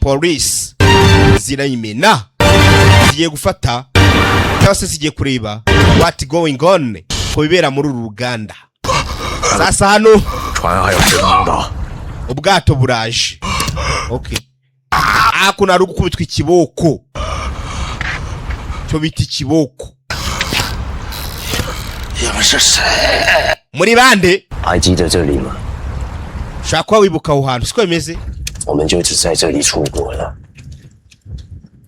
Polisi zirayimena, zigiye gufata cyangwa se zigiye kureba what going on, ku bibera muri uru ruganda. Sasa hano 船还有谁能到？ ubwato buraje. Okay, hakuno hari gukubitwa ikiboko, cyo bita ikiboko. 你们是谁？ Muri bande? 还记得这里吗？ Ushobora kuba wibuka aho hantu, siko bimeze? 我们就只在这里出国了，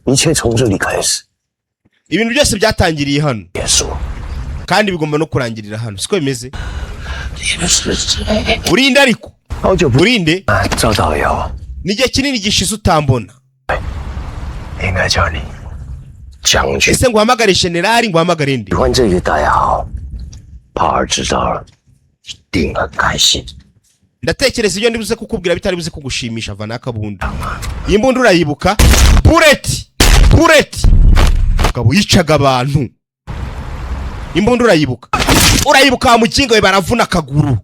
一切从这里开始。 Ibintu byose byatangiriye hano 结束。 kandi bigomba no kurangirira hano, siko bimeze? 你们是谁？ Urinde ariko? 好久不 Urinde? 赵导游， Ni igihe kinini gishize utambona. 应该叫你将军。 Ese nguhamagare generali, nguhamagare nde? 喜欢这个代号，帕尔知道了，一定很开心。Ndatekereza ibyo ndibuze kukubwira bitari buze kugushimisha. Va n'akabunda. Iyi mbunda urayibuka? Bullet, bullet. Mugabo yicaga abantu. Imbunda urayibuka? Urayibuka wa muginga we? Baravuna akaguru.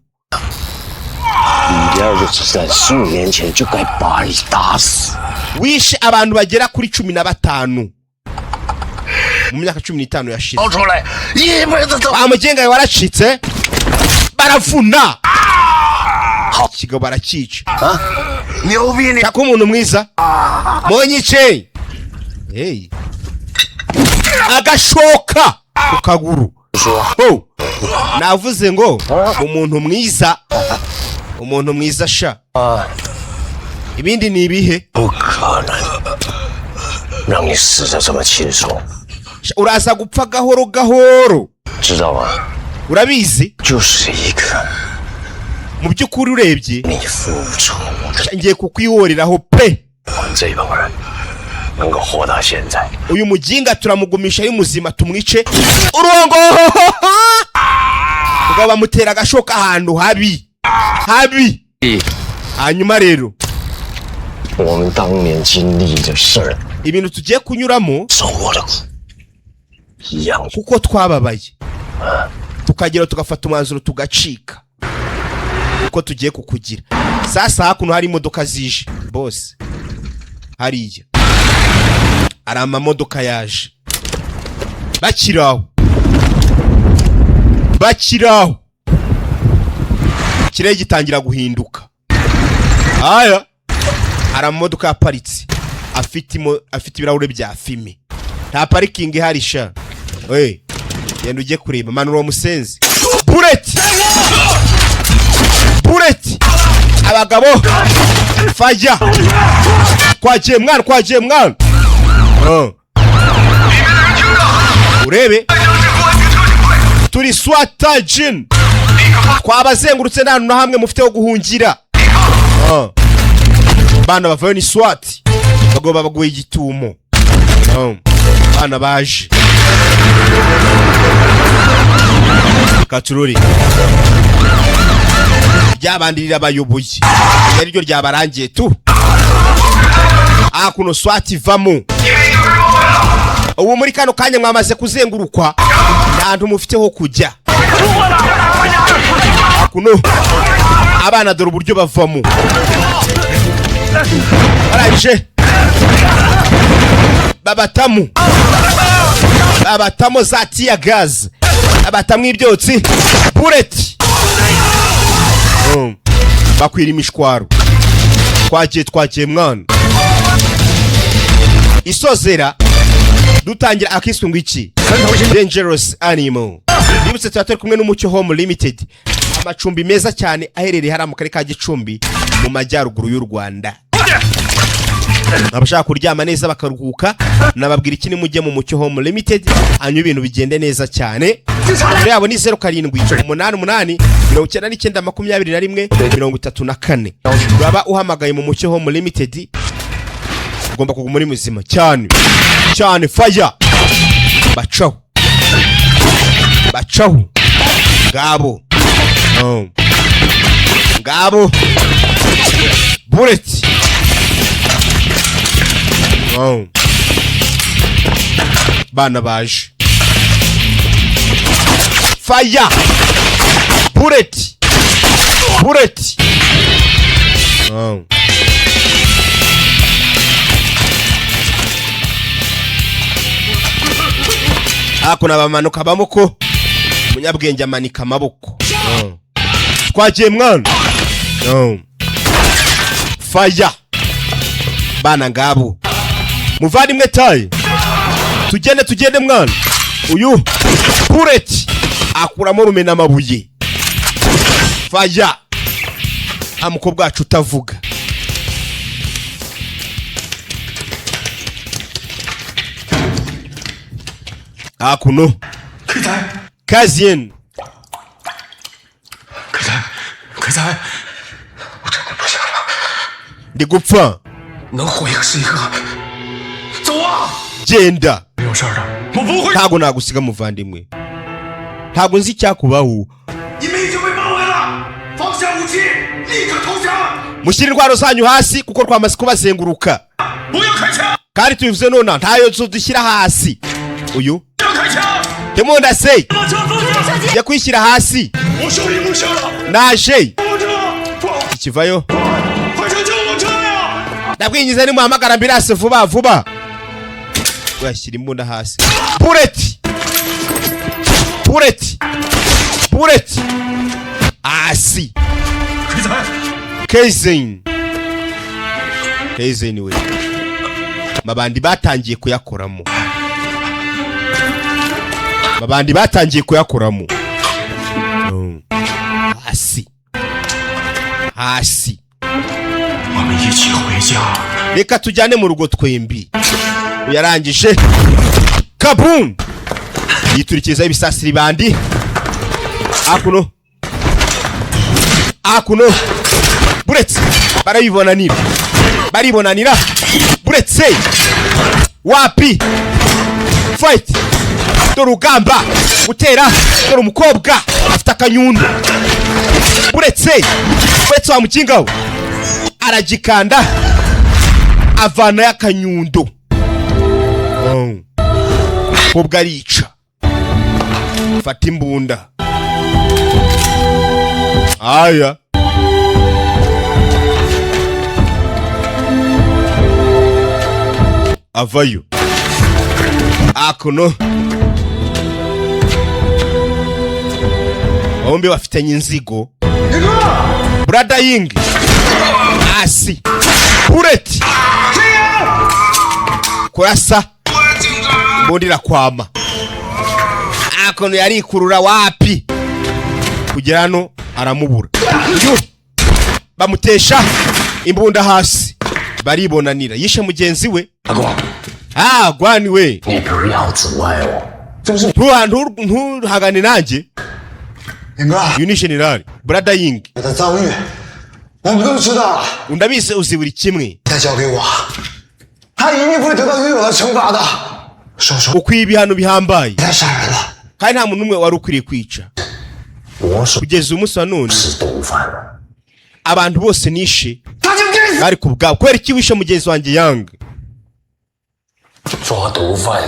你第二个子弹15年前就该把你打死。 Wishe abantu bagera kuri 15 mu myaka 15 yashize. 掏出来，一辈子都 Wa muginga we, waracitse. Baravuna ikigabo, baracyica. 牛逼你！ Shaka umuntu mwiza munyice. Hey. Agashoka ku kaguru. Oh. Navuze ngo umuntu mwiza, umuntu mwiza sha. Ibindi ni ibihe? 不可能让你死得这么轻松， Sha, uraza gupfa gahoro gahoro. 知道吗？ Urabizi? 就是一个 Mu by'ukuri urebye 你复仇的 sha, ngiye kukwihoreraho pe. 我们这帮人能够活到现在， Uyu muginga turamugumisha ari muzima, tumwice urongo. Mugabo bamutera agashoka ahantu habi habi. Hanyuma rero 我们当年经历的事儿， ibintu tugiye kunyuramo 受过的苦，一样 kuko twababaye tukagera tugafata umwanzuro tugacika uko tugiye kukugira. Sasa hakuno hari imodoka zije bose. Hariya hari amamodoka yaje. Bakiri aho, bakiri aho, ikirere gitangira guhinduka. Aya hari amamodoka yaparitse afite ibirahure bya fumé. Nta parikingi ihari sha. We genda ujye kureba. Manura uwo musenzi. Bullet, bullet. Abagabo fajya. Twagiye mwana, twagiye mwana. Urebe turi SWAT jin, twabazengurutse, nta hantu na hamwe mufite ho guhungira. Bana bavayo ni SWAT. Bagomba baguye igitumo. Bana baje katururi ryabandirira abayoboye ariryo ryabarangiye tu. Hakuno SWAT ivamo. Ubu muri kano kanya mwamaze kuzengurukwa, nta hantu mufite ho kujya. Hakuno abana dore uburyo bavamo. Barangije babatamu, babatamo za tear gas, babatamo ibyotsi, bullet. Bakwira imishwaro. Twagiye, twagiye mwana. Isozera dutangira akiswe ngo iki? Dangerous Animal. Bibutse tuba turi kumwe n'Umucyo Home Limited, amacumbi meza cyane aherereye hariya mu karere ka Gicumbi mu majyaruguru y'u Rwanda. Abashaka kuryama neza bakaruhuka, nababwira iki? Nimujye mu Mucyo Home Limited, hanyuma ibintu bigende neza cyane. Nimero yabo ni 0788992134. Uraba uhamagaye mu Mucyo Home Limited, ugomba kuguma uri muzima cyane cyane. Faya, bacaho, bacaho. Ngabo. Oh. Ngabo bullet. Oh. Bana baje. Fire, bullet, bullet. Oh. Hakuno bamanuka amaboko, umunyabwenge amanika amaboko. Oh. Twagiye mwana. Oh. Fire. Bana ngabo. Muvandimwe tayi, tugende, tugende mwana. Uyu bullet akuramo rumena amabuye. Fire. Amukobwa wacu utavuga. Hakuno Kazien. 可才，可才，我真的不行了， Ndi gupfa. 能活一个是一个。走啊！ Genda. 没有事儿的，我不会。 Ntabwo nagusiga muvandimwe, ntabwo nzi icyakubaho. 你们已经被包围了，放下武器，立刻投降！ Mushyire intwaro zanyu hasi kuko twamaze kubazenguruka. 不要开枪！ Kandi tubivuze none, ntayo dushyira hasi. Uyu 不要开枪！ temundase 把枪放下！ jya kwishyira hasi. 我手里无枪了！ Naje 救护车！快 ikivayo. 快上救护车呀！ Ndabwingize, nimuhamagara ambulance vuba vuba. Uyashyira imbunda hasi. Bullet, bullet, bullet hasi. 鬼仔， Keizeni, Keizeni we, mabandi batangiye kuyakoramo, mabandi batangiye kuyakoramo. Hasi, hasi. 我们一起回家。 Reka tujyane mu rugo twembi. Uyarangije kabum, yiturikizaho ibisasiri bandi akuno akuno. Buretse, barabibonanira, baribonanira. Buretse, wapi, fight! Dore urugamba gutera. Dore umukobwa afite akanyundo. Buretse, buretse, wa mukinga we aragikanda, avanayo akanyundo. Umukobwa arica, fata imbunda. Aya avayo akuno. Bombi bafitanye inzigo. Brother Ying hasi, bullet kurasa, imbunda irakwama. Akuno yarikurura, wapi, kugera hano aramubura. Yu! Bamutesha imbunda hasi, baribonanira. Yishe mugenzi we. 阿公， Ah, gwani we. 你不要阻碍我，这不是 Ntuhagane nanjye. 严哥， Uyu ni general Brother Ying. 我的遭遇，我们都知道了。 Undabizi, uzi buri kimwe. 他交给我，他一定会得到应有的惩罚的。叔叔， Ukwiye ibihano bihambaye. 太杀人了。 Kandi nta muntu n'umwe wari ukwiriye kwica. 我所 Kugeza umunsi wa none 是毒贩了。 abantu bose nishe 他就该死。 bari ku bwabo. Kubera iki wishe mugenzi wanjye Yang? 抓毒贩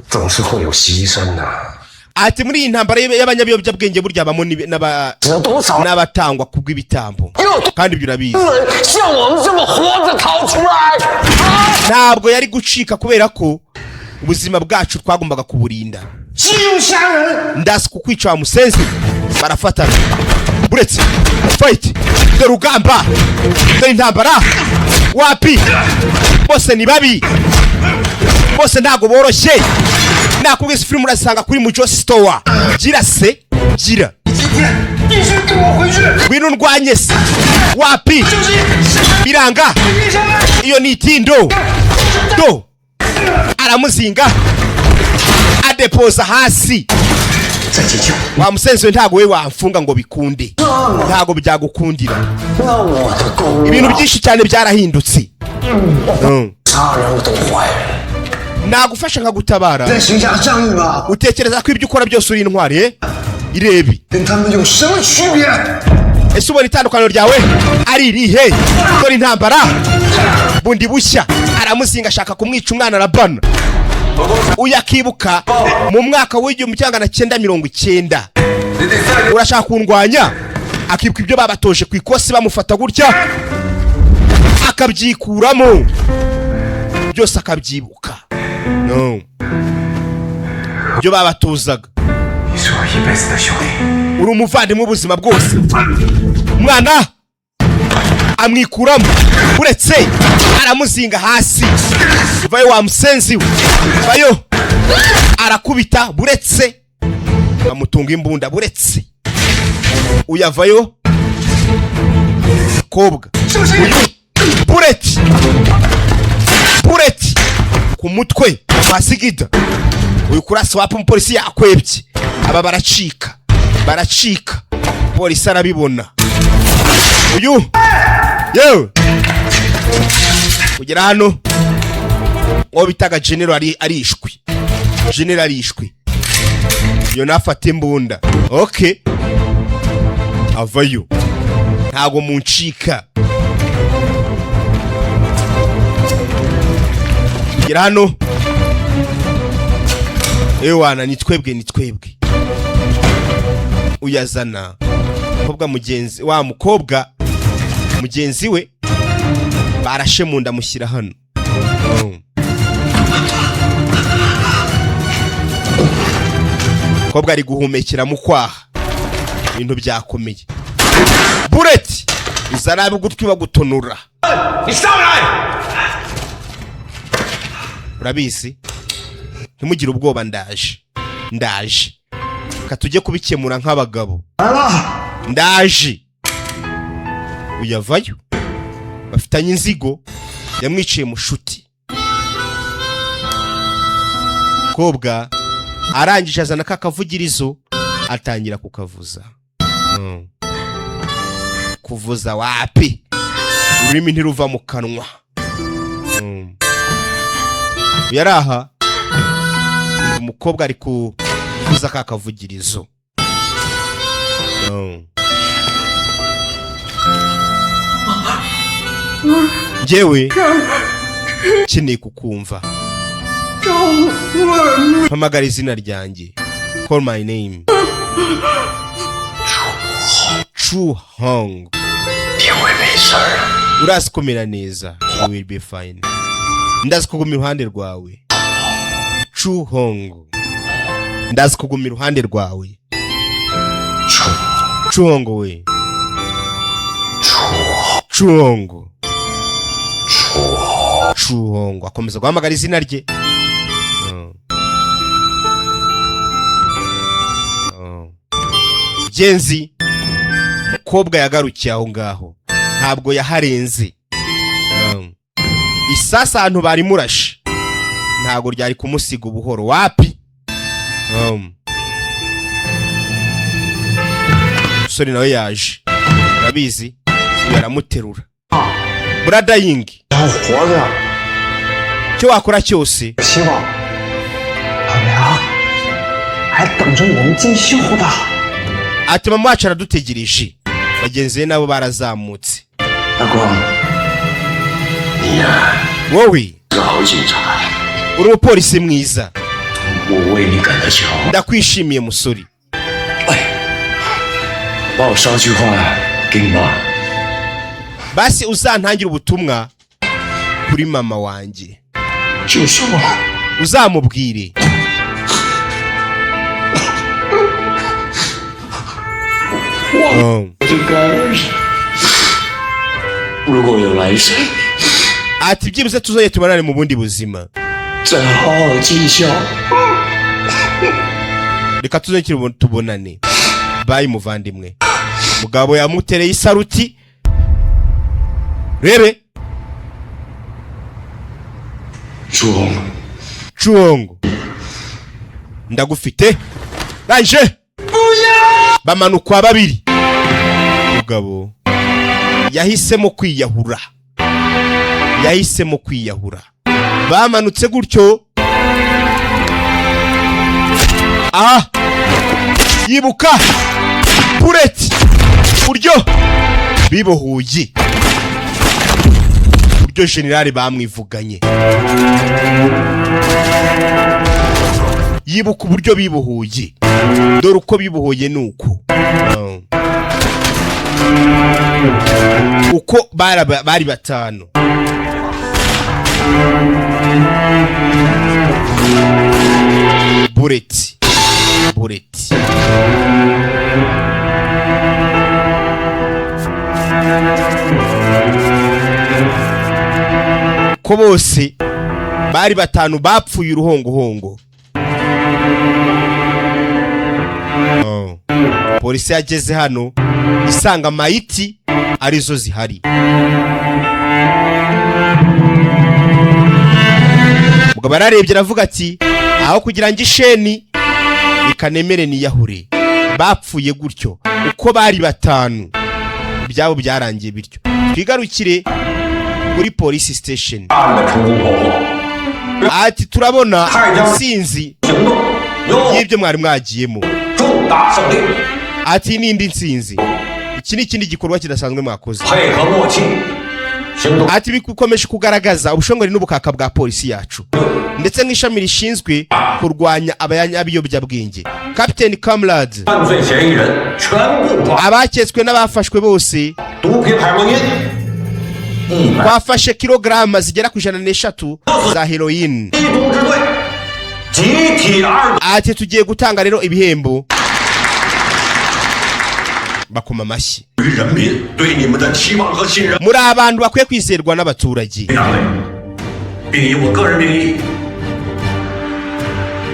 总是会有牺牲的， Ati muri iyi ntambara y'abanyabiyobyabwenge burya habamo 死了多少 n'abatangwa kubw'ibitambo, kandi ibyo urabizi. 人像我们这么活着逃出来？ Ntabwo yari gucika kubera ko ubuzima bwacu twagombaga kuburinda. 激怒杀人， Ndazi kukwica wa musenzi. Barafatana. Buretse, fight! Dore urugamba, dore intambara. Wapi, bose ni babi, bose ntabwo boroshye. Nakubwiye, filime urasanga kuri Mujo Store. Gira se, gira. 今天必须跟我回去。 Ngwino ndwanye se. Wapi, biranga. Iyo ni itindo do. Aramuzinga, adepoza hasi. 再解救， Wa musenzi we, ntabwo we wamfunga ngo bikunde, ntabwo byagukundira. 那我的功 Ibintu 劳， byinshi cyane byarahindutse. 杀人都坏人， Nagufasha nkagutabara. 在行侠仗义吗？ Utekereza ko ibyo ukora byose uri intwari, eh? Irebi. 跟他们有什么区别？ Ese ubona itandukaniro ryawe ari irihe? Dore intambara bundi bushya. Aramuzinga, ashaka kumwica, umwana arabana. Uyu akibuka mu mwaka w'1990. Urashaka kundwanya? Akibuka ibyo babatoje ku ikosi, bamufata gutya akabyikuramo byose, akabyibuka no ibyo babatozaga. 你是我一辈子的兄弟。 Uri umuvandimwe ubuzima bwose. Umwana amwikuramo. Uretse, aramuzinga hasi. Vayo wa musenzi we, vayo! Arakubita. Buretse, bamutunga imbunda. Buretse, uyavayo kobwa. Uyu bullet, bullet ku mutwe wasigida. Uyu kurasa wapa, umupolisi yakwebye. Aba baracika, baracika, polisi arabibona. Uyu yewe kugera hano, uwo bitaga general arishwe. General arishwe. Iyo nafata imbunda, okay, avayo. Ntago muncika. Gera hano ewana, ni twebwe, ni twebwe. Uyazana mukobwa mugenzi wa mukobwa mugenzi we barashe mu nda, mushyira hano. Mukobwa ari guhumekera mu kwaha, ibintu byakomeye. Bullet uza nabi, ugutwi bagutonora. 你上来！ Urabizi, ntimugire ubwoba, ndaje, ndaje. Reka tujye kubikemura nk'abagabo. Ndaje. Uyavayo bafitanye inzigo, yamwiciye mushuti. Kobwa arangije azana ka kavugirizo, atangira kukavuza. Kuvuza wapi, ururimi ntiruva mu kanwa. Yari aha, umukobwa ari kuvuza ka kavugirizo. Njyewe nkeneye kukumva, mpamagara izina ryanjye, call my name, Chu Hong. 定会没事儿。 Urazi kumera neza, you will be fine. Ndazi kuguma iruhande rwawe, Chu Hong. Ndazi kuguma iruhande rwawe, Chu Hong we, Chu Hong, Chu Hong. Akomeza guhamagara izina rye. Genzi mukobwa yagarukiye aho ngaho, ntabwo yaharenze. Isasa ahantu bari murashe ntabwo ryari kumusiga ubuhoro, wapi. Umusore nawe yaje, urabizi, yaramuterura. Brother Yingi, 还活着， icyo wakora cyose 希望老娘还等着我们尽孝的。 Ati mama wacu aradutegereje. Bagenzi be nabo barazamutse. 阿光，你呀 Wowe 是个好警察， uri umupolisi mwiza. 我为你感到骄傲。 Ndakwishimiye, musore. 帮我捎句话给你妈。 Basi uzantangire ubutumwa kuri mama wanjye. 就说 Uzamubwire 我这干儿子，如果有来生， Ati byibuze tuzajye tubonane mu bundi buzima. 再好好尽孝。 Reka tuzongere tubonane. Bye, muvandimwe. Mugabo yamutereye isaruti, rebe. 朱红， Cuongo, ndagufite. Rangije bamanukwa babiri. Mugabo yahisemo kwiyahura, yahisemo kwiyahura. Bamanutse gutyo. Aha yibuka bullet, buryo bibohuye, buryo generali bamwivuganye. Yibuka uburyo bibohuye, dore uko bibohoye ni uku. Uko bari batanu. Bullet, bullet. Ko bose bari batanu bapfuye uruhongohongo. Oh. Polisi yageze hano isanga amayiti arizo zihari. Mugabo yararebye aravuga ati aho kugira ngo isheni ikanemere niyahure. Bapfuye gutyo uko bari batanu, ibyabo byarangiye bityo. Twigarukire kuri police station. 案的成功破获， Ati turabona intsinzi 行动 y'ibyo mwari mwagiyemo. 重大胜利。 Ati n'indi ntsinzi Iki ni ikindi gikorwa kidasanzwe mwakoze. 配合默契，行动 Ati bikomeje kugaragaza ubushongore n'ubukaka bwa polisi yacu, ndetse nk'ishami rishinzwe kurwanya abanyabiyobyabwenge, Captain Comrade. 犯罪嫌疑人全部抓， Abaketswe n'abafashwe bose. 毒品海洛因100 Twafashe kilograma zigera ku 103 za heroin. 缉毒支队集体二 Ati tugiye gutanga rero ibihembo. Bakoma amashyi. 于人民对你们的期望和信任。 Muri abantu bakwiye kwizerwa n'abaturage. 单位，并以我个人名义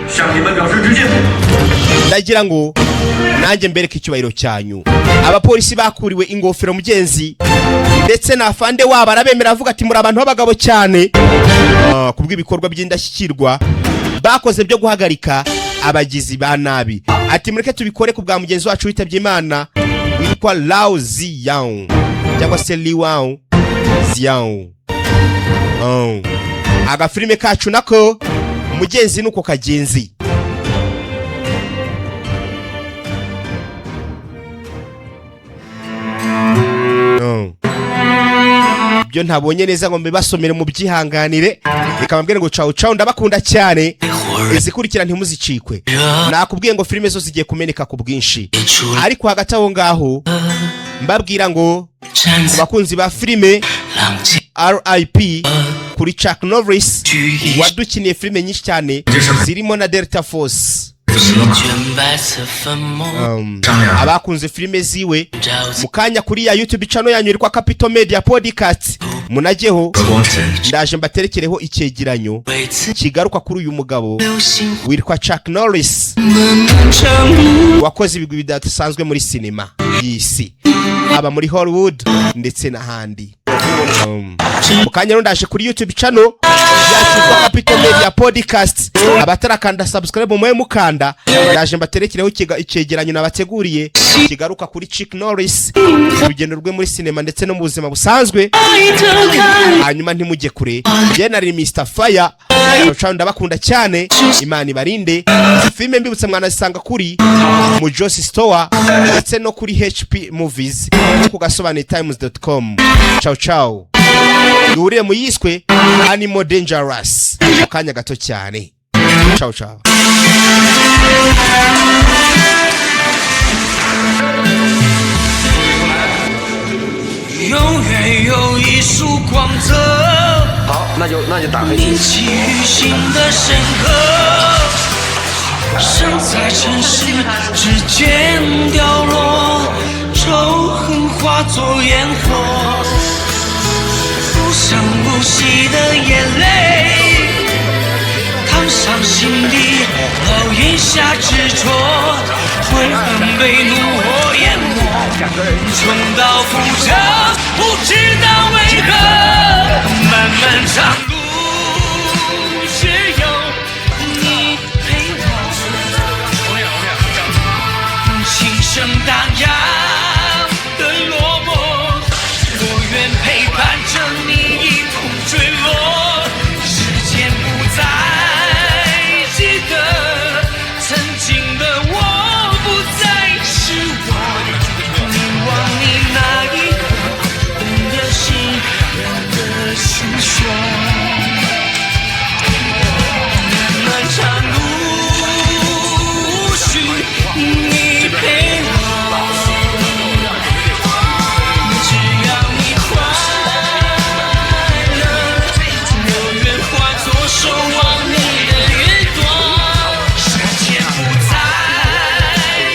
向你们表示致敬。 Ndagira ngo nanjye mbereke icyubahiro cyanyu. Abapolisi bakuriwe ingofero mugenzi, ndetse na afande wabo arabemera, avuga ati muri abantu b'abagabo cyane. Kubw'ibikorwa by'indashyikirwa bakoze byo guhagarika abagizi ba nabi. Ati mureke tubikore ku bwa mugenzi wacu witabye Imana witwa Lao Ziyao cyangwa se Liwao Ziyao. Oh. Agafilime kacu nako mugenzi nuko kagenzi. No. Ibyo ntabonye neza ngo mbibasomere mu byihanganire, reka mbabwire ngo ciao ciao, ndabakunda cyane. Izikurikira ntimuzicikwe, nakubwiye ngo filime zo zigiye kumeneka ku bwinshi. Ariko hagati aho ngaho mbabwira ngo ku bakunzi ba filime, RIP kuri Chuck Norris wadukiniye filime nyinshi cyane zirimo na Delta Force. Abakunze filime ziwe, mu kanya kuri ya YouTube channel yanyu yitwa Capital Media Podcast munajyeho, ndaje mbaterekereho icyegeranyo kigaruka kuri uyu mugabo witwa Chuck Norris wakoze ibigwi bidasanzwe muri sinema y'isi, haba muri Hollywood ndetse n'ahandi. Mu kanya rero ndaje kuri YouTube channel yacu yitwa Capital Media Podcast. Abatarakanda subscribe mube mukanda, ndaje mbaterekereho icyegeranyo nabateguriye kigaruka kuri Chuck Norris, urugendo rwe muri sinema ndetse no mu buzima busanzwe. Hanyuma ntimujye kure, njye nari Mr Fire. Ciao, ndabakunda cyane, Imana ibarinde. Izi filime mbibutse mwanazisanga kuri Mujosi Store ndetse no kuri HP Movies no ku gasobanuye times.com. Ciao ciao, duhuriye mu yiswe Animal Dangerous mu kanya gato cyane. Ciao ciao. 永远有一束光泽，好，那就打开。 铭记于心的深刻。身在尘世之间掉落，仇恨化作烟火，无声无息的眼泪，烫伤心底，烙印下执着，悔恨被怒火淹没，重蹈覆辙，不知道为何，漫漫长路。